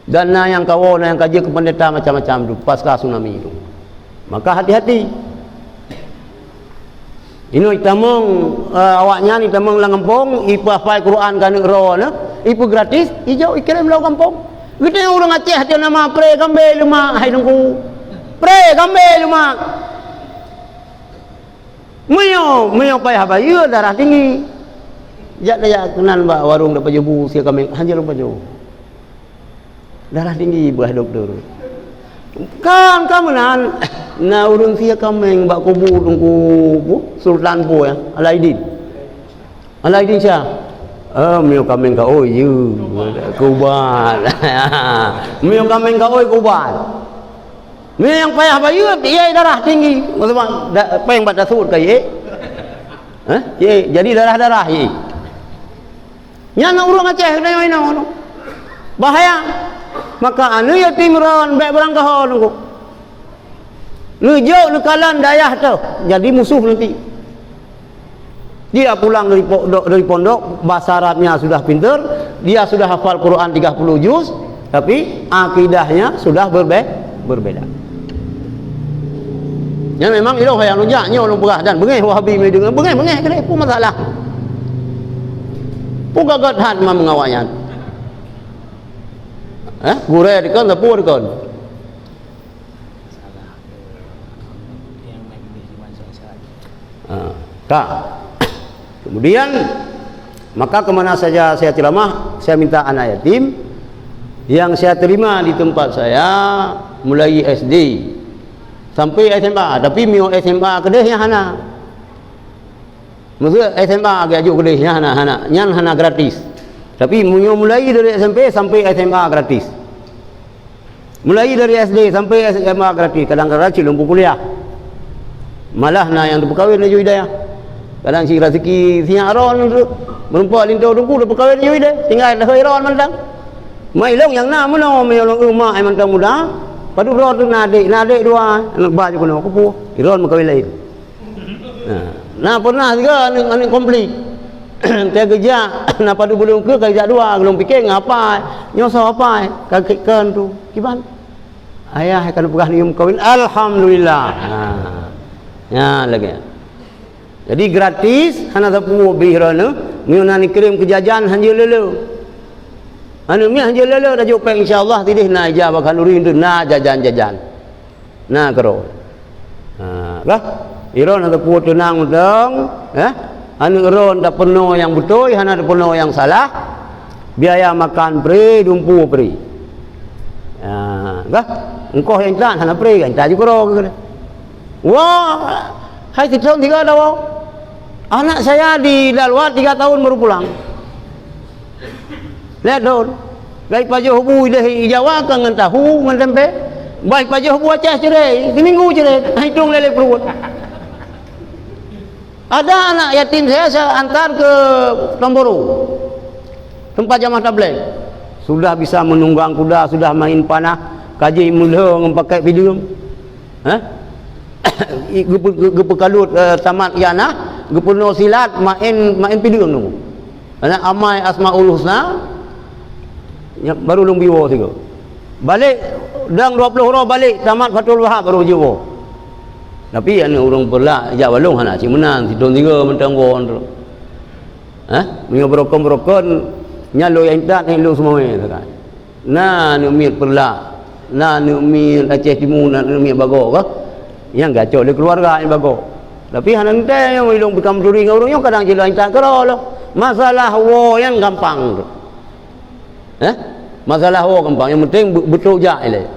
Dan na nyang kawoe, na nyang ka jeuet keu peundeta macam-macam tu, pasca tsunami tu. Maka hati-hati. Inoe itamong, eh, awaknyan itamong lam gampông, ipeuhafai Quran keu aneuk droe nyan, ipeugratis, ijok ikirém lam gampông. Geutanyoe ureueng Aceh teuh nama pré gambé leumak, hai Teungku. Pré gambé leumak. Meunyoe, meunyoe payah bayeue darah tinggi. Jak tajak keunan bak warong tapajoh bu sie kaméng, hanjeuet lôn pajoh. Darah tinggi beuh dokto. Kan ka meunan, na ureueng sie kaméng bak kubu Teungku Sultan Pu, ya, Alaidin. Alaidin Syah. Eh, meunyoe kaméng ka oi, yeu, kubat. Meunyoe kaméng ka oi, kubat. Meunyoe nyang payah bayeue, ié darah tinggi. Maksud mak, da-, péng bak tasut ka ié. Hah? Ié, jadi darah-darah ié. Nyan na ureueng Aceh keunoe inoe. Bahaya. Maka aneuk yatim ron bèk beurangkaho nunggu. Neujok neukalon dayah teuh jadi musoh nanti. Dia pulang dari pondok, dari pondok, bahasa Arabnya sudah pintar, dia sudah hafal Quran tiga puluh juz, tapi akidahnya sudah berbe-, berbeda. Ya, memang ilong hayang rujak nyoe lôn peugah dan beungéh Wahabi meudeungoe, beungéh, beungéh keudéh, peue masalah? Peue gagah that ma meungawa nyan? Eh, gurée dikon, sapeue dikon? Ha, ka. Kemudian, maka kemana saja saya ceramah, saya minta anak yatim yang saya terima di tempat saya mulai S D sampai S M A, tapi miyueb S M A keudéh nyang hana. Maksud S M A geujok keudéh nyan hana, hana, nyan hana gratis. Tapi meunyoe mulai dari S M P sampai S M A gratis. Mulai dari S D sampai S M A gratis, kadang-kadang cit lom kuliah. Malah na nyang teupeukawen laju i dayah. Kadang cit raseuki sinyak ron tu, meureumpok linto teungku teupeukawen laju i dayah. Tinggai lheueh ron mantong. Mai lôn nyang na meunoe, meunyoe lôn eu mak ai mantong muda, padub droe tu na adék, na adék dua, aneuk ba ju keunoe, kupeue, i ron meukawen laén. Nah, na pernah juga aneuk, aneuk konflik. Teugeujak, na padub buleuen keue ka geujak dua, geulong pike ngon apai. Nyoe soe apai, ka kheun tu. Kiban? Ayah ka neupeugah neuyue meukawen, alhamdulillah. Ha. Nyan lagèe. Jadi gratis, hana sapeue bri droeneuh, meunyoe na neukirém keu jajan hanjeuet lé-lé. Aneuk miet hanjeuet lé-lé tajok péng, insya Allah sideh na ija bak khanuri, na jajan-jajan. Na keudroe. Ha, kah? Droeneuh sapeue teunang mantong, eh? Aneuk droeneuh tapeurunoe nyang beutôi, hana tapeurunoe nyang salah. Biaya makan pri, dumpeue pri. Ha, kah? Ongkoh nyang intat hana pri, nyang intat jikeudroe keu Wah, hai sithon tiga dawa. Anak saya di Dalwat tiga tahun baru pulang. Lhèe thon. Bai pajoh bu di Jawa ka ngon tahu, ngon tempe. Bai pajoh bu Aceh cerai, seminggu cerai. Hitung lé-lé pruet. Ada anak yatim saya, saya antar ke Tomboro. Tempat jamaah tabligh. Sudah bisa menunggang kuda, sudah main panah, ka jimeulhö ngon pakai pideueng. Hah? Geupe-, geupe-, geupeukalot, eh, tamat ianah, geupeurunoe silat, main, main pideueng nunggu. Aneuk amai Asmaul Husna, nya baru lôn biwoe sigoe. Balek, dang dua ploh uroe balek, tamat Fathul Wahab baru jiwoe. Tapi aneuk ureueng Peureulak jak balong hana cit meunan, sithon tiga mantong woe. Hah? Meunyoe beurokon-beurokon, nyan lôn intat, nyan lôn seumawé sagai. Na aneuk miet Peureulak, na aneuk miet Aceh Timu, na aneuk miet Bagoe kah? Nyang geucok lé keuluwarga nyang Bagoe. Tapi hana teuntèe nyoe ilôn pih ka meuturi ngon ureueng nyoe, kadang jih lôn intat keudroe lom. Masalah woe nyan gampang tu. Eh? Masalah woe gampang, nyang penting be-, beutôi jak ilèe.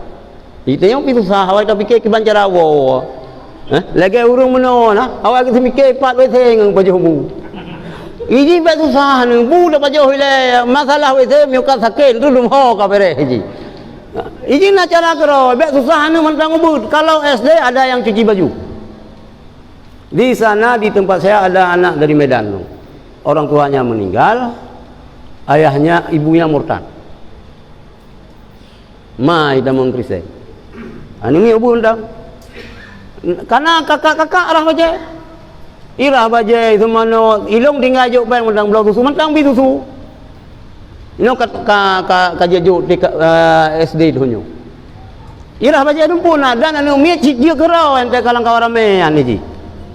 Di tanyoe pih susah, awai tapike kiban cara woe. Eh? Lagèe ureueng meunoe na, awai geuseumiké pat W C ngon pajoh bu. Iji bèk susah nyoe, bu tapajoh ilèe, masalah W C meunyoe ka sakét, tu dum ho ka bèrèh iji. Iji na cara keudroe, bèk susah nyoe mantong ubeuet. Kalau S D ada yang cuci baju. Di sana, di tempat saya, ada anak dari Medan tu. Orang tuanya meninggal, ayahnya, ibunya murtad. Ma itamong Kristen. Aneuk miet ubeuet mantong. Kana kakak-kakak rhah bajèe. Irhah bajèe, seumanoe, ilôn tinggai jok péng mantong bloe susu, mantong bi susu. Nyoe ka, ka, ka, ka jijok tika, eh, S D doenyoe. Irhah bajèe dumpeue na, dan aneuk miet cit jeuet keudroe, entée ka lam kawan ramé nyan jih.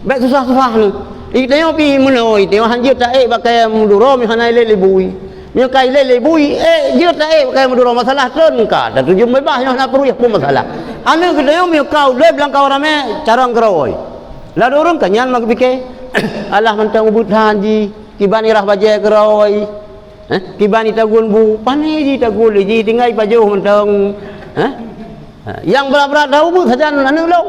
Bèk susah-susah nyoe. Itanyoe pih meunoe, itanyoe han jeuet taék bak kayèe meuduro, meuhana ilé libui. Meunyoe ka ilé libui, ék jeuet taék bak kayèe meuduro, masalah treun ka, tatuju beubaih nyoe hana peuruyah pun masalah. Aneuk geutanyoe meunyoe ka udeb lam kawan ramé, carông keudroe. Ladôm ureueng ka nyan meugeupike, alah mantong ubeuet han jih, kiban irhah bajèe keudroe. Eh, kiban itagun bu, pané jih itagun lé jih, tinggai pajoh mantong. Eh? Ha, nyang brat-brat tahu bu sajan aneuk lôn.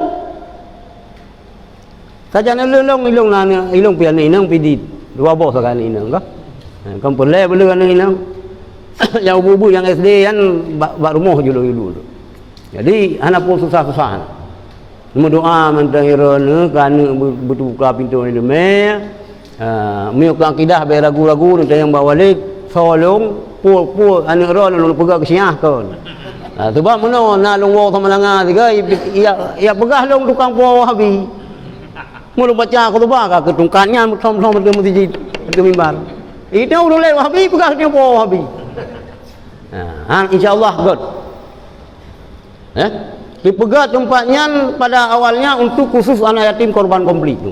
Sajan aneuk lôn, ilôn na aneuk, ilôn pih aneuk inong pih di dua boh sagai aneuk inong kah? Ha, kon peureulèe beu aneuk inong. Nyang ubeuet-ubeuet nyang S D nyan bak, bak rumoh julu-julu tu. Jadi hana pun susah-susah. Meudoa mantong droeneuh keu aneuk beu-, beutuka pintoe leumé. Ha, meunyoe keu akidah bèk ragu-ragu, neutanyong bak walid, soe lôn, peue-peue aneuk droeneuh lôn peugah keu Syiah kon. Ha, sebab meunoe na lôn woe Samalanga sigoe, ya, ya peugah lôn tukang puwoe Wahabi. Meunyoe lôn baca khutubah ka keu tungkat nyan meuthom-thom ateueh meuseujid, ateueh mimbar. Itu ureueng laén Wahabi peugah dia puwoe Wahabi. Ha, ha, insya Allah göt. Eh? Dipeugah teumpat nyan pada awalnya untuk khusus anak yatim korban konflik tu.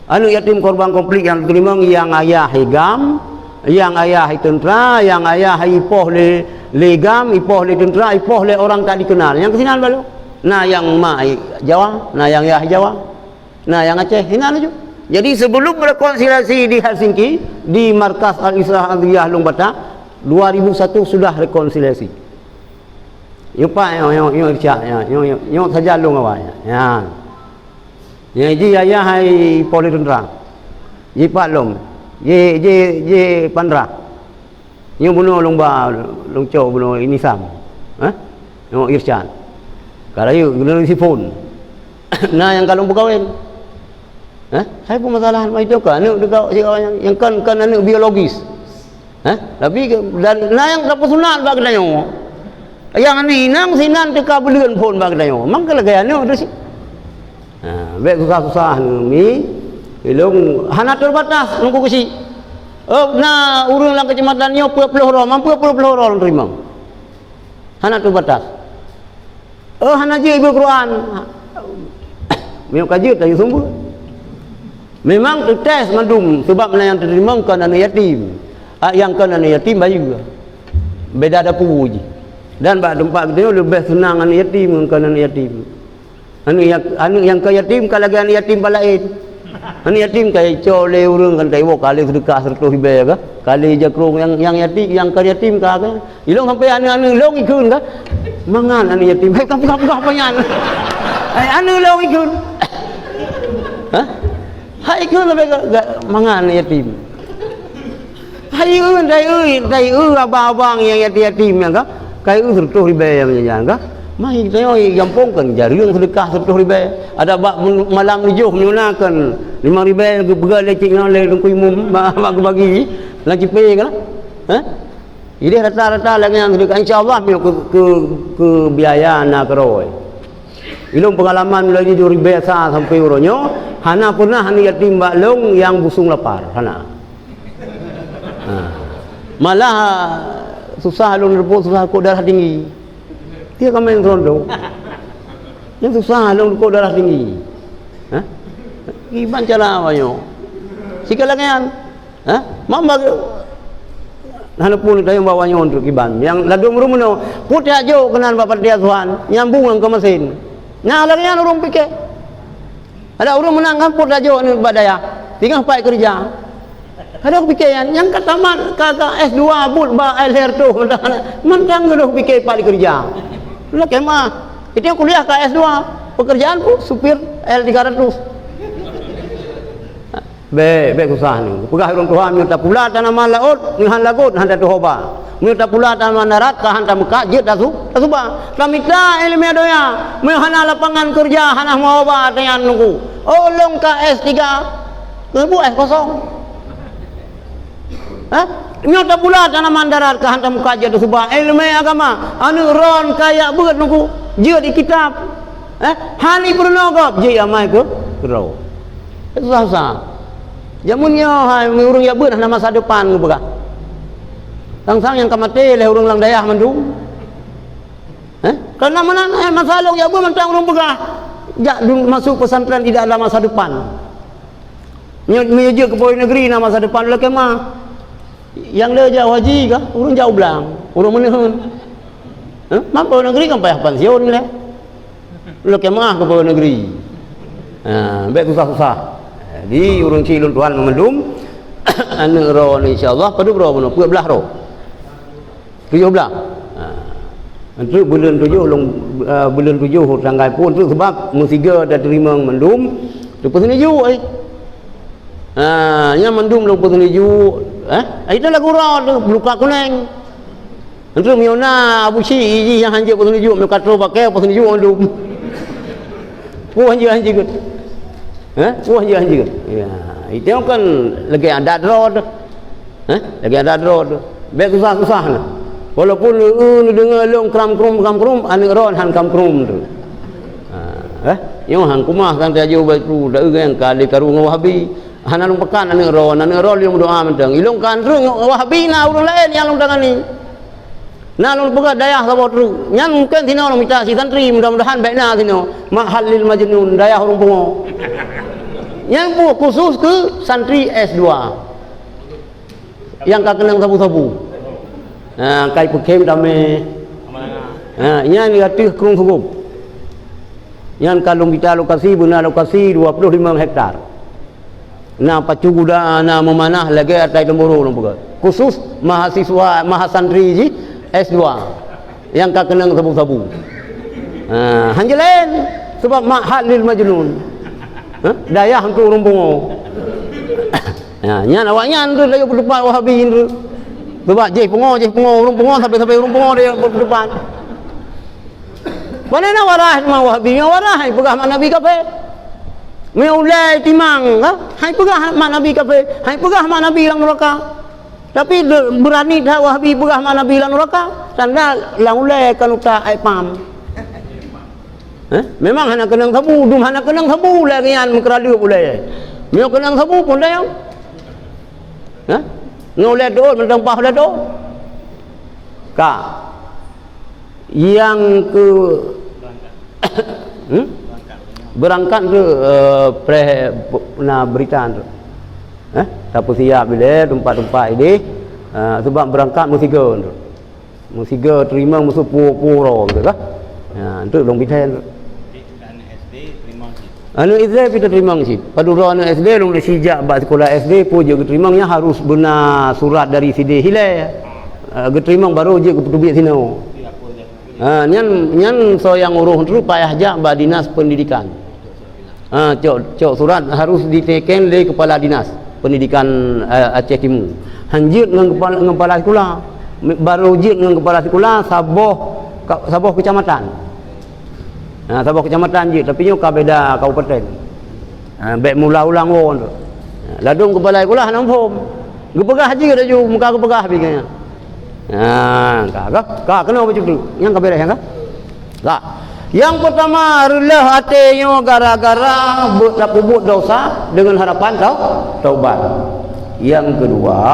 Aneuk yatim korban konflik nyang teurimong nyang ayah i GAM, nyang ayah i teuntra, nyang ayah ipoh lé, lé GAM, ipoh lé teuntra, ipoh lé orang tak dikenal. Nyang keusinan balo. Na nyang mak i Jawa, na nyang yah i Jawa, na nyang Aceh, hinan laju. Jadi sebelum rekonsiliasi di Helsinki, di markas Al-Islah Adliyah Lueng Bata, dua ribu satu sudah rekonsiliasi. Nyoe pat, nyoe, nyoe, nyoe Richard, nyoe, nyoe, nyoe, nyoe saja lôn awak nyan. Nyan. Nyan ji ayah hai Polri teuntra. Ji pat lôn. Ji, ji, ji Pandra. Nyoe bunoe lôn ba, lôn cok bunoe Inisam. Hah? Nyoe Irsyad. Ka rayeuk geuneureueng sifon. Na nyang ka lôn peukawen. Hah? Hai peumasalahan mah itu ka aneuk teuka sigoe nyang, nyang kon, kon aneuk biologis. Hah? Tapi ke, dari na nyang tapeusunat bak geutanyoe. Nyang ni inong sinan teuka buleuen phon bak geutanyoe. Mangka lagèe aneuk tu si. Ha, bèk susah-susah aneuk mi. Ilong hana terbatas nunggu keusi. Oh, na ureueng lam keucamatan nyoe peuet ploh droe, mampu peuet ploh droe lôn teurimong. Hana terbatas. Oh, hana jeuet ibu Quran. Meunyoe ka jeuet, tayue sumbeue. Memang teutés mandum, sebab na nyang teurimong kon aneuk yatim. Ah, nyang kon aneuk yatim bayeue. Beda dapu jih. Dan bak teumpat geutanyoe leubeh seunang aneuk yatim ngon kon aneuk yatim. Aneuk nyang, aneuk nyang ka yatim ka lagèe aneuk yatim bak laén. Aneuk yatim ka icok lé ureueng kan, ka iwoe ka lé seudeukah seratus ribèe ka. Ka lé jakrong nyang, nyang yatim, nyang ka yatim ka, ka. Ilong sampai aneuk-aneuk ilong ikheun ka. Mangat aneuk yatim. Hai ka peugah-peugah panyan. Hai aneuk ilong ikheun. Hah? Hai ikheun sampai ka, ka mangat aneuk yatim. Hai eu, dai eu, dai eu abang-abang nyang yatim-yatim nyan ka, kai eu seratus ribèe nyang jajan ka. Mah tanyoe gampông kan jareueng seudeukah seratus ribèe. Ada bak malam tujoh meunyoe na kan limong ribèe geupeugah lé cik ngon lé Teungku Imum bak, bak geubagi lam cipé kan. Hah? Ideh rata-rata lagèe nyan seudeukah, insya Allah meunyoe keu, keu, keu biaya na keurôi. Ilong peungalaman mulai jih dari biasa sampai uroe nyoe, hana peunah aneuk yatim bak lôn nyang busong lapar, hana. Ha. Malah susah lôn reupok, susah kok darah tinggi. Tiep ka main seurondong. Nyang susah lôn kok darah tinggi. Ha? Kiban cara awak nyoe. Sika lagèe nyan. Ha? Mamba ke? Hana pun tayong bak awak nyoe untuk kiban. Nyang ladôm ureueng meunoe, peue tajok keunan bak panti asuhan, nyambung ngon keumasin. Nah, lagèe nyan ureueng pike. Ada ureueng meunan kan peue tajok nibak dayah, tinggai pat keureuja. Kadang pike nyan, nyang ka tamat, ka, ka S dua buet bak L R tu, mantong, mantong ureueng pike pat keureuja. Lagèe mah, itu kuliah ka S dua, pekerjaan pun supir L tiga ratus. Bèk, bèk susah nyoe. Peugah ureueng tuha, meunyoe tapula tanaman laôt, meunyoe han lagot, han tatuho ba. Meunyoe tapula tanaman darat, ka han tameukat, jeuet tasu-, tasuba. Tamita ileumèe donya, meunyoe hana lapangan keureuja, hana meuho ba, tanyan nunggu. Oh, lôn ka S tiga, keubu S kosong. Hah? Nyoe tapula tanaman darat, ka han tameukat, jeuet tasuba. Ileumèe agama, aneuk droen ka jak beuet nunggu, jeuet di kitab. Eh, han ipeurunoe gob, jeuet amai keu, keu droe. Susah-susah. Jameun nyoe hai ureueng jak beuet hana masa depan geupeugah. Sang-sang nyang ka maté lé ureueng lam dayah mandum. Eh, karena meunan, eh, masa lôn jak beuet mantong ureueng peugah. Jak dun-, masuk pesantren tidak ada masa depan. Nyoe, nyoe jeuet keu pegawai negeri na masa depan lé kemah. Nyang le jak haji kah? Ureueng jak u blang, ureueng meuneuen. Hah? Mak pegawai negeri kan payah pensiun lé. Lé kemah keu pegawai negeri. Ha, bèk susah-susah. Jadi, ureueng chik lôn tuan mandum, aneuk droe ni insya Allah, padub droe bunoe, peuet blah droe. Tujoh blah. Ha. Untuk buleuen tujoh lôn, eh, buleuen tujoh tanggai peuet, untuk sebab meusigoe dan teurimong mandum, tu peuseuneuk jok, eh. Ha, nyan mandum lôn peuseuneuk jok, eh. Itu lagu roh tu, beuluka kuneng. Untuk meunyoe na Abu Syik jih nyang hanjeuet peuseuneuk jok, meunyoe ka troh bak kèe peuseuneuk jok mandum. Peue hanjeuet-hanjeuet. Eh? Peue hanjeuet-hanjeuet. Ya, itu kan lagèe adat droe tu. Eh? Lagèe adat droe tu. Bèk susah-susah na. Walaupun, eh, neudeungoe lôn kram-krum, kram-krum, aneuk droe han kram-krum tu. Ha, eh? Nyoe han kumah kan tajak bak tu, dak ureueng ka lé karu ngon Wahabi. Hana lôn peugah aneuk droe, aneuk droe lôn meudoa mantong. Ilôn kan treuk ngon Wahabi na ureueng laén nyang lôn tangani. Na lôn peugah dayah saboh treuk. Nyan mungken sinoe lôn mita si santri, mudah-mudahan bèk na sinoe. Ma'had lil Majnun, dayah ureueng pungo. Nyan pun khusus keu santri S dua. Nyang ka keunong sabu-sabu. Ha, kai peukhém damé. Ha, nyan di ateueh krueng Sugop. Nyan ka lôn mita lokasi, beuna lokasi dua puluh lima hektar. Na pacu guda, na meumanah lagèe atai Teumuru lôn peugah. Khusus mahasiswa, mahasantri jih S dua nyang ka keunong sabu-sabu. Ha, han jeuet laén, sebab ma'had lil Majnun. Ha? Dayah untuk ureueng pungo. Ha, nyan awaknyan tu laju peuteupat Wahabi tu. Sebab jih pungo, jih pungo, ureueng pungo, sampai-sampai ureueng pungo dia peuteupat. Pane na waras teuma Wahabi, nyang waras hai peugah mak Nabi kafé. Meunyoe ulèe timang, ha? Hai peugah mak Nabi kafé, hai peugah mak Nabi lam neuraka. Tapi de-, beurani that Wahabi peugah mak Nabi lam neuraka, tanda lam ulèe kan utak ai pam. Eh? Memang hana keunong sabu, dum hana keunong sabu ulèe nyan meukeuraleueb ulèe. Meunyoe keunong sabu pun dayong. Hah? Ngon ulèe tuôt, mantong paih ulèe tuôt. Ka. Nyang keu, Hmm? Beurangkat tu, eh, preh, na beurita tu. Eh, tapeusiap ilèe teumpat-teumpat idéh, eh, seubab beurangkat meusigoe tu. Meusigoe teurimong meuseupue-pue uroe tu kah? Ya, tu lôn pih thèe tu. Aneuk S D pih teurimong cit. Padub droe aneuk S D lôn lé sijak bak sikula S D peue jeuet geuteurimong, nyan harus beuna surat dari sidéh ilèe. Eh, geuteurimong baru jeuet geupeutubiet sinoe. Ha, nyan, nyan soe nyang uroh tu payah jak bak dinas pendidikan. Ha, cok, cok surat harus diteken lé kepala dinas pendidikan, eh, Aceh Timu. Han jeuet ngon kepala, ngon kepala sikula. Baru jeuet ngon kepala sikula saboh ka-, saboh kecamatan. Ha, saboh kecamatan jeuet, tapi nyoe ka beda kabupaten. Ha, bèk meuulang-ulang woe tu. Ha, ladôm kepala sikula hana muphom. Geupeugah jeuet laju, muka geupeugah pih nyan. Ha, ka, ka, ka, keunoe bacut tu. Nyang ka beres, nyang ka? Ka. Nyang peurtama, reuloh até nyoe gara-gara beu-, tapeubuet desya deungon harapan tau-, taubat. Nyang keudua,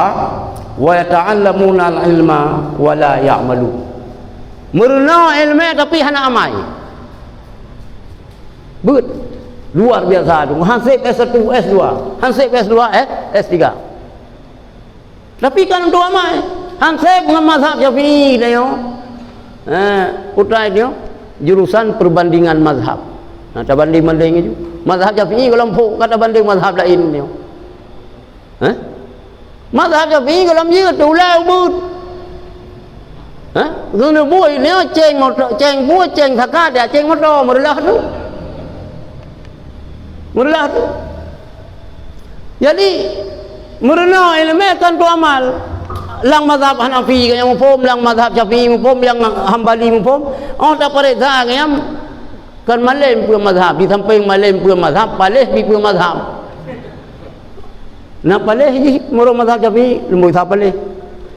wa yata'allamuna al-ilma wa la ya'malu. Meurunoe ileumèe tapi hana amai. Beuet. Luar biasa tu. Han sép S satu, S dua. Han sép S dua, eh, S tiga. Tapi kan untuk amai. Han sép ngon mazhab Syafi'i tanyoe. Eh, putai tanyoe, jurusan perbandingan mazhab. Nah, tabanding-banding aju. Mazhab Syafi'i gohlom phok ka tabanding mazhab laén tanyoe. Eh? Mazhab Syafi'i gohlom jeuet, ulèe ubeuet. Hah? Keuneuk buet nyoe céng moto, céng buet, céng saka, dia céng moto, meureulah tu. Meureulah tu. Jadi, meurunoe ileumèe kan tu amal. Lam mazhab Hanafi ka nyang muphom, lam mazhab Syafi'i muphom, lam Hambali muphom. Oh, tapareksa ka nyang Kan malém peue mazhab, di sampéng malém peue mazhab, paléh pi peue mazhab. Na paléh jih meurok mazhab Syafi'i, leumboi sa paléh.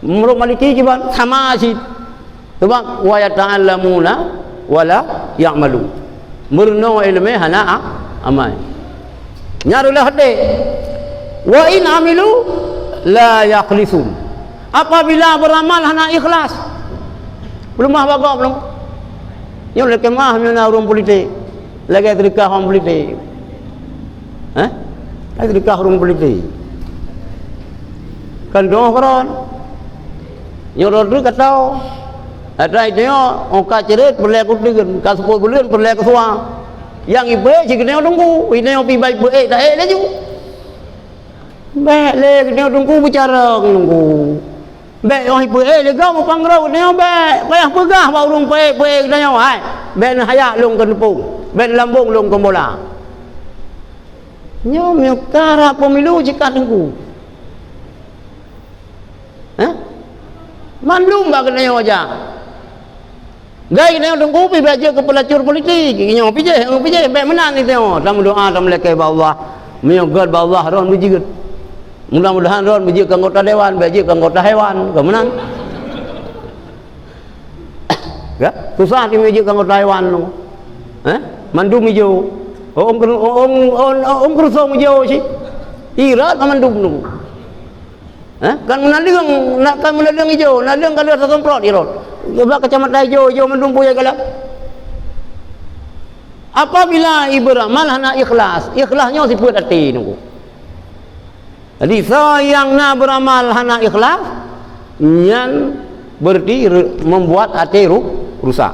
Meurok Maliki kiban, sama cit. Sabab, "Wa yata'allamuna wa la ya'malun." Meurunoe ileumèe hana a-, amai. Nyan reuloh deh. "Wa in amilu la yakhlisun." Apabila beuramal hana ikhlas, peuleumah bak gob lom. Nyoe lé keumah nyoe na ureueng politik. Lagèe seudeukah ureueng politik. Hah? Lagèe seudeukah ureueng politik. Kan doh keudroe. Nyoe droe treuk ka tau. Atra itu nyoe, oh ka ceuret peureulèe keu teungku, ka seupôt buleuen peureulèe keu suwa. Nyang ipeuék cit keunoe teungku, inoe pi bai peuék taék laju. Bèk lé keunoe teungku beucarông teungku. Bèk oh ipeuék lé gob meupangrot nyoe bèk. Payah peugah bak ureueng peuék-peuék geutanyoe, hai. Bèk neuhayak lôn keu neupông. Bèk neulambông lôn keu bola. Nyoe meunyoe ka rab pemilu cit ka teungku. Hah? Mandum bak geutanyoe jak. Gai nyoe teungku pih bèk jeuet keu peulacur politik. Nyoe pih jih, nyoe pih jih, bèk meunan nyoe. Tameudoa, tameulakèe bak Allah. Meunyoe gèt bak Allah, ron beujeuet. Mudah-mudahan ron beujeuet keu anggota dewan, bèk jeuet keu anggota hewan. Ka meunan. Ya, susah ti jeuet keu anggota hewan tu. Eh? Mandum ijo. Ong, ong, ong, ong, ong keurusong ijo cit. Irat mandum tu. Eh, kan meunaleueng, nak kan meunaleueng ijo, naleueng ka lheueh tasemprot irot. Bak kacamata ijo, ijo mandum buya galak. Apabila ibeuramal hana ikhlas, ikhlas nyoe sifeuet até nunggu. Jadi, soe nyang na beuramal hana ikhlas, nyan Berarti re-, membuat até ru-, rusak.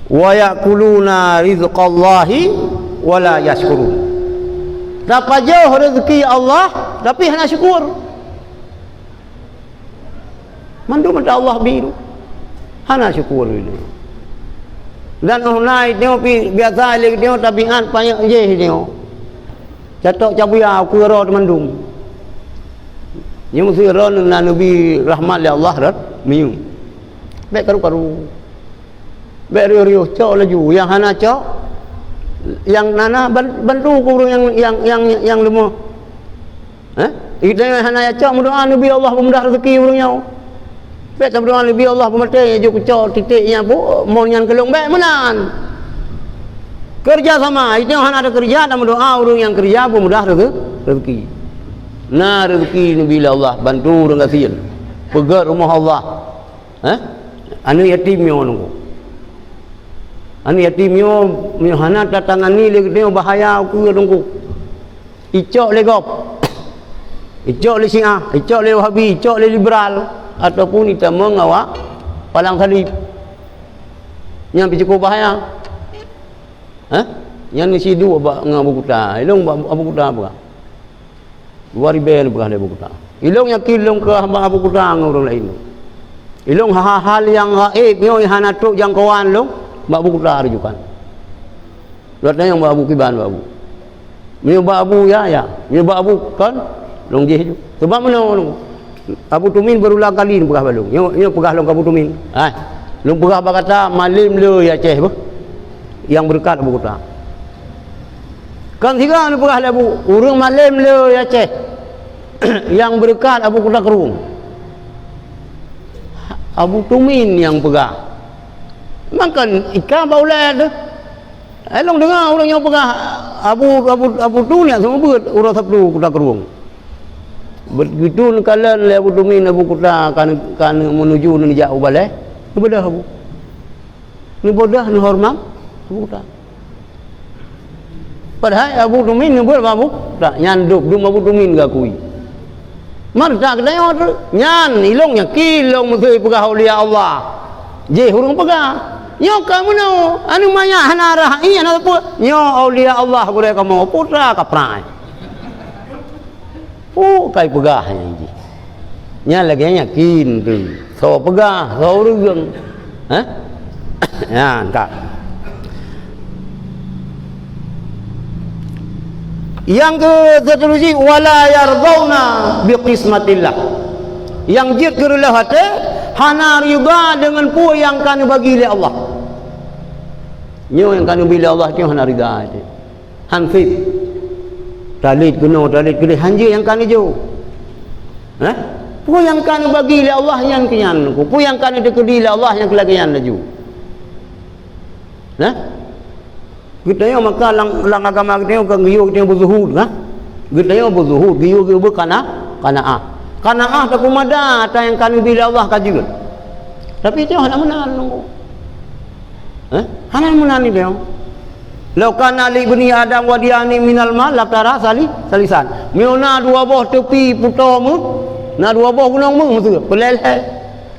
"Wa ya'kuluna rizqallahi wa la yashkurun." Tapajoh rezeki Allah, tapi hana syukur. Mandum mata Allah bi tu. Hana syukur itu. Dan oh nai nyoe pi-, biasa lé nyoe tabiat panyöt jih nyoe. Catok cabuya ukeue roh teumandum. Nyoe meusé droeneuh na neubi rahmat lé Allah rot miyueb. Bèk karu-karu. Bèk riôh-riôh, cok laju. Nyang hana cok, nyang na, na ban-, bantu keu ureueng nyang, nyang, nyang, nyang leumoh. Hah? Geutanyoe hana cok meudoa neubi Allah peumudah rezeki ureueng nyoe. Bèk tameudoa neubi Allah peumaté, jeuet kucok titék nyang pu-, mon nyan keu lôn, bèk meunan. Keureuja sama, geutanyoe hana teukeureuja, tameudoa ureueng nyang keureuja peumudah reze-, rezeki. Na rezeki neubi lé Allah, bantu ureueng gasien. Peugöt rumoh Allah. Hah? Aneuk yatim nyoe nunggu. Aneuk yatim nyoe, nyoe hana tatangani lé geutanyoe bahaya ukeue teungku. Icok lé gob. Icok lé Syiah, icok lé Wahabi, icok lé liberal, ataupun itamong awak palang salib. Nyan pih cukup bahaya. Hah? Nyan siduek bak ngon Abu Kuta. Ilong bak Abu Kuta peugah. Dua ribèe lôn peugah lé Abu Kuta. Ilong yakin lôn keu bak Abu Kuta ngon ureueng laén. Ilong hal-hal nyang gaéb nyoe hana trok jangkauan lôn bak Abu Kuta rujukan. Lôn tanyong bak Abu kiban bak Abu. Meunyoe bak Abu ya, ya. Meunyoe bak Abu kon, lôn jih ju. Sebab meunoe lôn. Abu Tumin berulang kali lôn peugah bak lôn. Nyoe, nyoe peugah lôn keu Abu Tumin. Hai. Lôn peugah bak gata malém le ya Aceh beuh. Nyang beureukat Abu Kuta. Kan siga neupeugah lé Abu, ureueng malém le Aceh nyang beureukat Abu Kuta Krueng. Abu Tumin nyang peugah. Mangkan ikan bak ulèe teuh. Elong deungoe ureueng nyang peugah Abu, Abu, Abu Tumin nyang seumeubeuet uroe Sabtu Kuta Krueng. Begitu neukalon lé Abu Tumin Abu Kuta kan, kan meunuju neujak u balèe, neubeudôh Abu. Neubeudôh neuhoreumat Abu Kuta. Padahai Abu Tumin neubeuet bak Abu Kuta, nyan dum-dum Abu Tumin geukui. Marta geutanyoe teuh, nyan ilong yakin lôn meusé peugah aulia Allah. Jih ureueng peugah, nyoe ka meunoe, aneuk manyak hana rhah ié hana sapeue, nyoe aulia Allah gurèe kamoe, putra ka prai. Peue kai peugah nyan jih. Nyan lagèe yakin teuh. Soe peugah, soe ureueng. Hah? Nyan ka. Nyang keu seterusnya, wala yardhauna bi qismatillah. Nyang jeuet keu reuloh até, hana ridha deungon peue nyang ka neubagi lé Allah. Nyoe nyang ka neubri lé Allah nyoe hana ridha até. Han sép. Talét keunoe, talét keudéh, han jeuet nyang ka neujok. Hah? Peue nyang ka neubagi lé Allah nyan keu nyan, peue nyang ka neuteukeudi lé Allah nyan keu lagèe nyan laju. Nah? Geutanyoe maka lam, lam agama geutanyoe ka geuyue geutanyoe beuzuhud, nah? Geutanyoe beuzuhud, geuyue geubeuet kana, qanaah. Qanaah tapeumada ata nyang ka neubri lé Allah ka jeuet. Tapi tanyoe hana meunan nunggu. Eh? Hana meunan ni tanyoe. Lau kana li ibni Adam wadiyani minal ma, labtagha sali-, salisan. Meunyoe na dua boh teupi putôh méuh, na dua boh gunong méuh, peureulèe lhèe.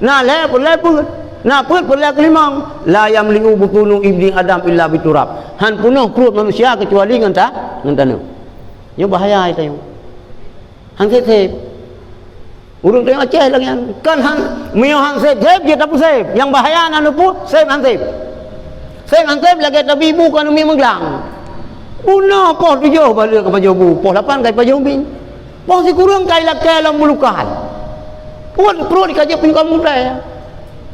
Na lhèe, peureulèe peuet. Na peuet, peureulèe keulimong. La yamli'u butunu ibni Adam illa biturab. Han peunoh pruet manusia keucuali ngon ta-, ngon tanoh. Nyoe bahaya tanyoe. Han sép-sép. Ureueng tanyoe Aceh lagèe nyan. Kan han, meunyoe han sép-sép, jeuet tapeusép. Nyang bahaya na neupeu, sép han sép. Sép han sép lagèe tabi bu ka neumiet meuglang. Bunoe poh tujoh baleuek ka pajoh bu, poh lapan ka pajoh umbin. Poh sikureueng ka ilakèe lom bulukan. Pruet, pruet ka jeuet pinkon mutai.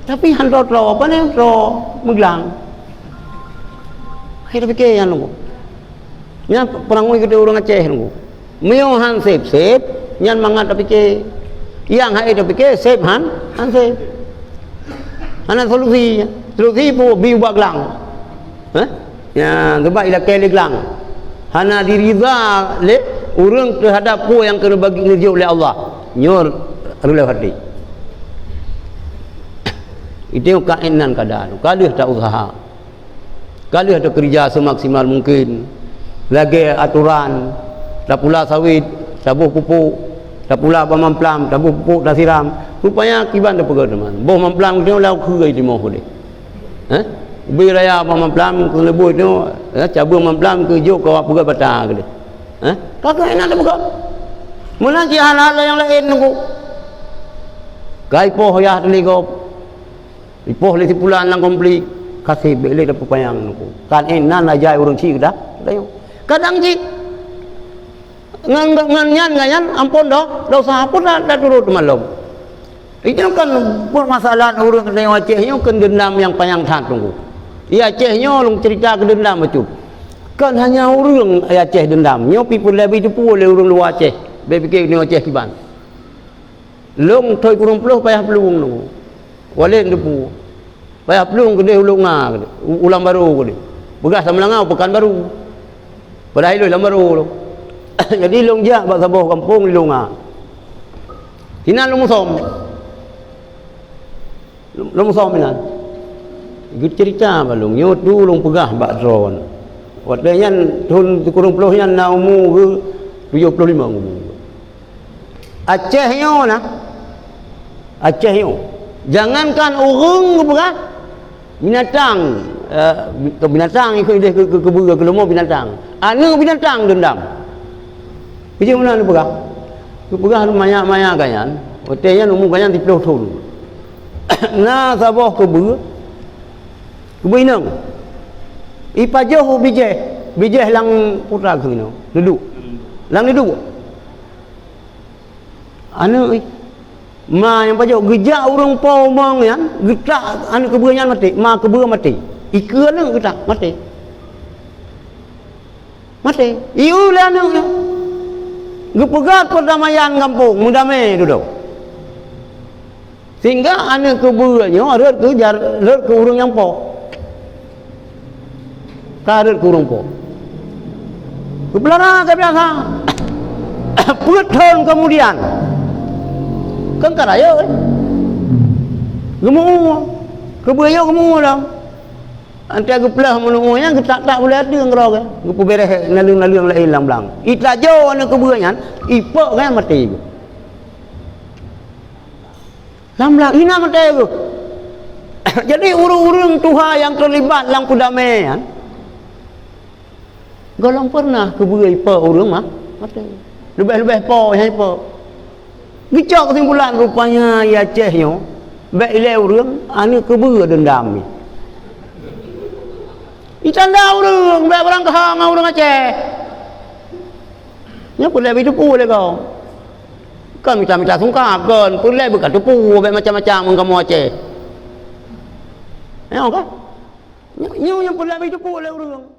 Tapi han troe-troe, pane troe meuglang. Hai tapike nyan lom. Nyan peurangui keu ureueng Aceh nunggu. Meunyoe han sép-sép, nyan mangat tapike. Nyang hana tapike, sép han, han sép. Hana solusi. Solusi peue, bi ubak glang. Hah? Nyan, sabab ilakèe lé glang. Hana diridha lé ureueng teuhadap peue nyang keuneuk bagi neujok lé Allah. Nyoe reuloh até. Itu ka inan kada. Ka lheueh ta usaha. Ka lheueh takeurija seumaksimal mungken. Lagèe atoran, tapula sawét, taboh pupuk, tapula bak mamplam, taboh pupuk, tasiram. Rupanya kiban tapeugöt teuma. Boh mamplam nyoe lau keu timoh udeh. Hah? Ubé raya bak mamplam keu leubeh nyoe, eh, cabeueng mamplam keu jok keu awak peugöt bata keudeh. Hah? Ka keuh inan tapeugöt. Meunan cit hal-hal nyang laén nunggu. Ka ipoh yah teuligop. Ipoh lé sipulan lam konflik, ka sép bèk lé tapeupanyang nungku. Kan inan ajai ureueng chik dah, dah nyoe. Kadang cit ngon, ngon nyan, ngon nyan ampôn doh, dosa pun dah, dah turot malom. Itu kan buet masalah ureueng tanyoe Aceh nyoe kan dendam nyang panyang that nungku. Di Aceh nyoe lôn cerita keu dendam bacut. Kan hanya ureueng Aceh dendam. Nyoe pi peureulèe bi teupeu lé ureueng luwa Aceh. Bèk pike nyoe Aceh kiban. Lôn thoi kureueng ploh payah plueng lôn. Walét teupeu. Payah plueng keudeh u Lhok Nga keudeh, u, u Lam Baro keudeh. Peugah Samalangau Pekanbaru. Padahai lôn Lam Baro lôn. Jadi lôn jak bak saboh gampông di Lhok Nga. Sinan lôn musom. Lôn, lôn musom inan. Geuceurita bak lôn, nyoe tu lôn peugah bak droe. Watèe nyan thôn sikureueng ploh nyan na umu geuh tujoh ploh limong umu. Aceh nyoe na. Aceh nyoe. Jangankan ureueng geupeugah, binatang, eh, bi-, binatang ikôt idéh keu, keu, keubeue, keu leumo binatang. Aneuk binatang deundam. Keu jih meunan geupeugah. Geupeugah manyak-manyak gobnyan. Watèe nyan umu gobnyan siploh thôn. Na saboh keubeue, keubeue inong. Ipajoh bijéh, bijéh lam puta keuh inoe, dudoe. Lam dudoe. Aneuk, eh. Ma nyang pajoh geujak ureueng po umong nyan, geutak aneuk keubeue nyan maté, ma keubeue maté. Ikeue aneuk geutak, maté. Maté. Iyue lé aneuk nyan. Geupeugöt peurdamaian gampông, meudamé dudoe. Sehingga aneuk keubeue nyoe rhot keu jar-, rhot keu ureueng nyang po. Ka rhot keu ureueng po. Geupeulara ka biasa. Peuet thôn keumudian, kan ka rayeuk, eh. Geumeu'ue. Keubeue nyoe geumeu'ue lom. Antai geupeuleueh meunu'ue nyan geutak-tak bulèe ateueng keudroe, geupeubèrèh naleueng-naleueng laén lam blang. Itajo aneuk keubeue nyan, ipok nyan maté geuh. Lam blang, inan maté geuh. Jadi ureueng-ureueng tuha nyang teulibat lam peudamé nyan, gohlom pernah keubeue ipok ureueng ma-, maté. Leubeh-leubeh po nyang ipok. Geucok keusimpulan, rupanya i Aceh nyoe bèk ilèe ureueng, aneuk keubeue deundam nyan. Itanda ureueng, bèk beurangkaha ngon ureueng Aceh. Nyoe peureulèe beuteupeu lé gob. Kon mita-mita sungkab kon, peureulèe beuka teupeu bèk macam-macam ngon kamoe Aceh. Nyoe kan? Nyoe, nyoe nyang peureulèe beuteupeu lé ureueng.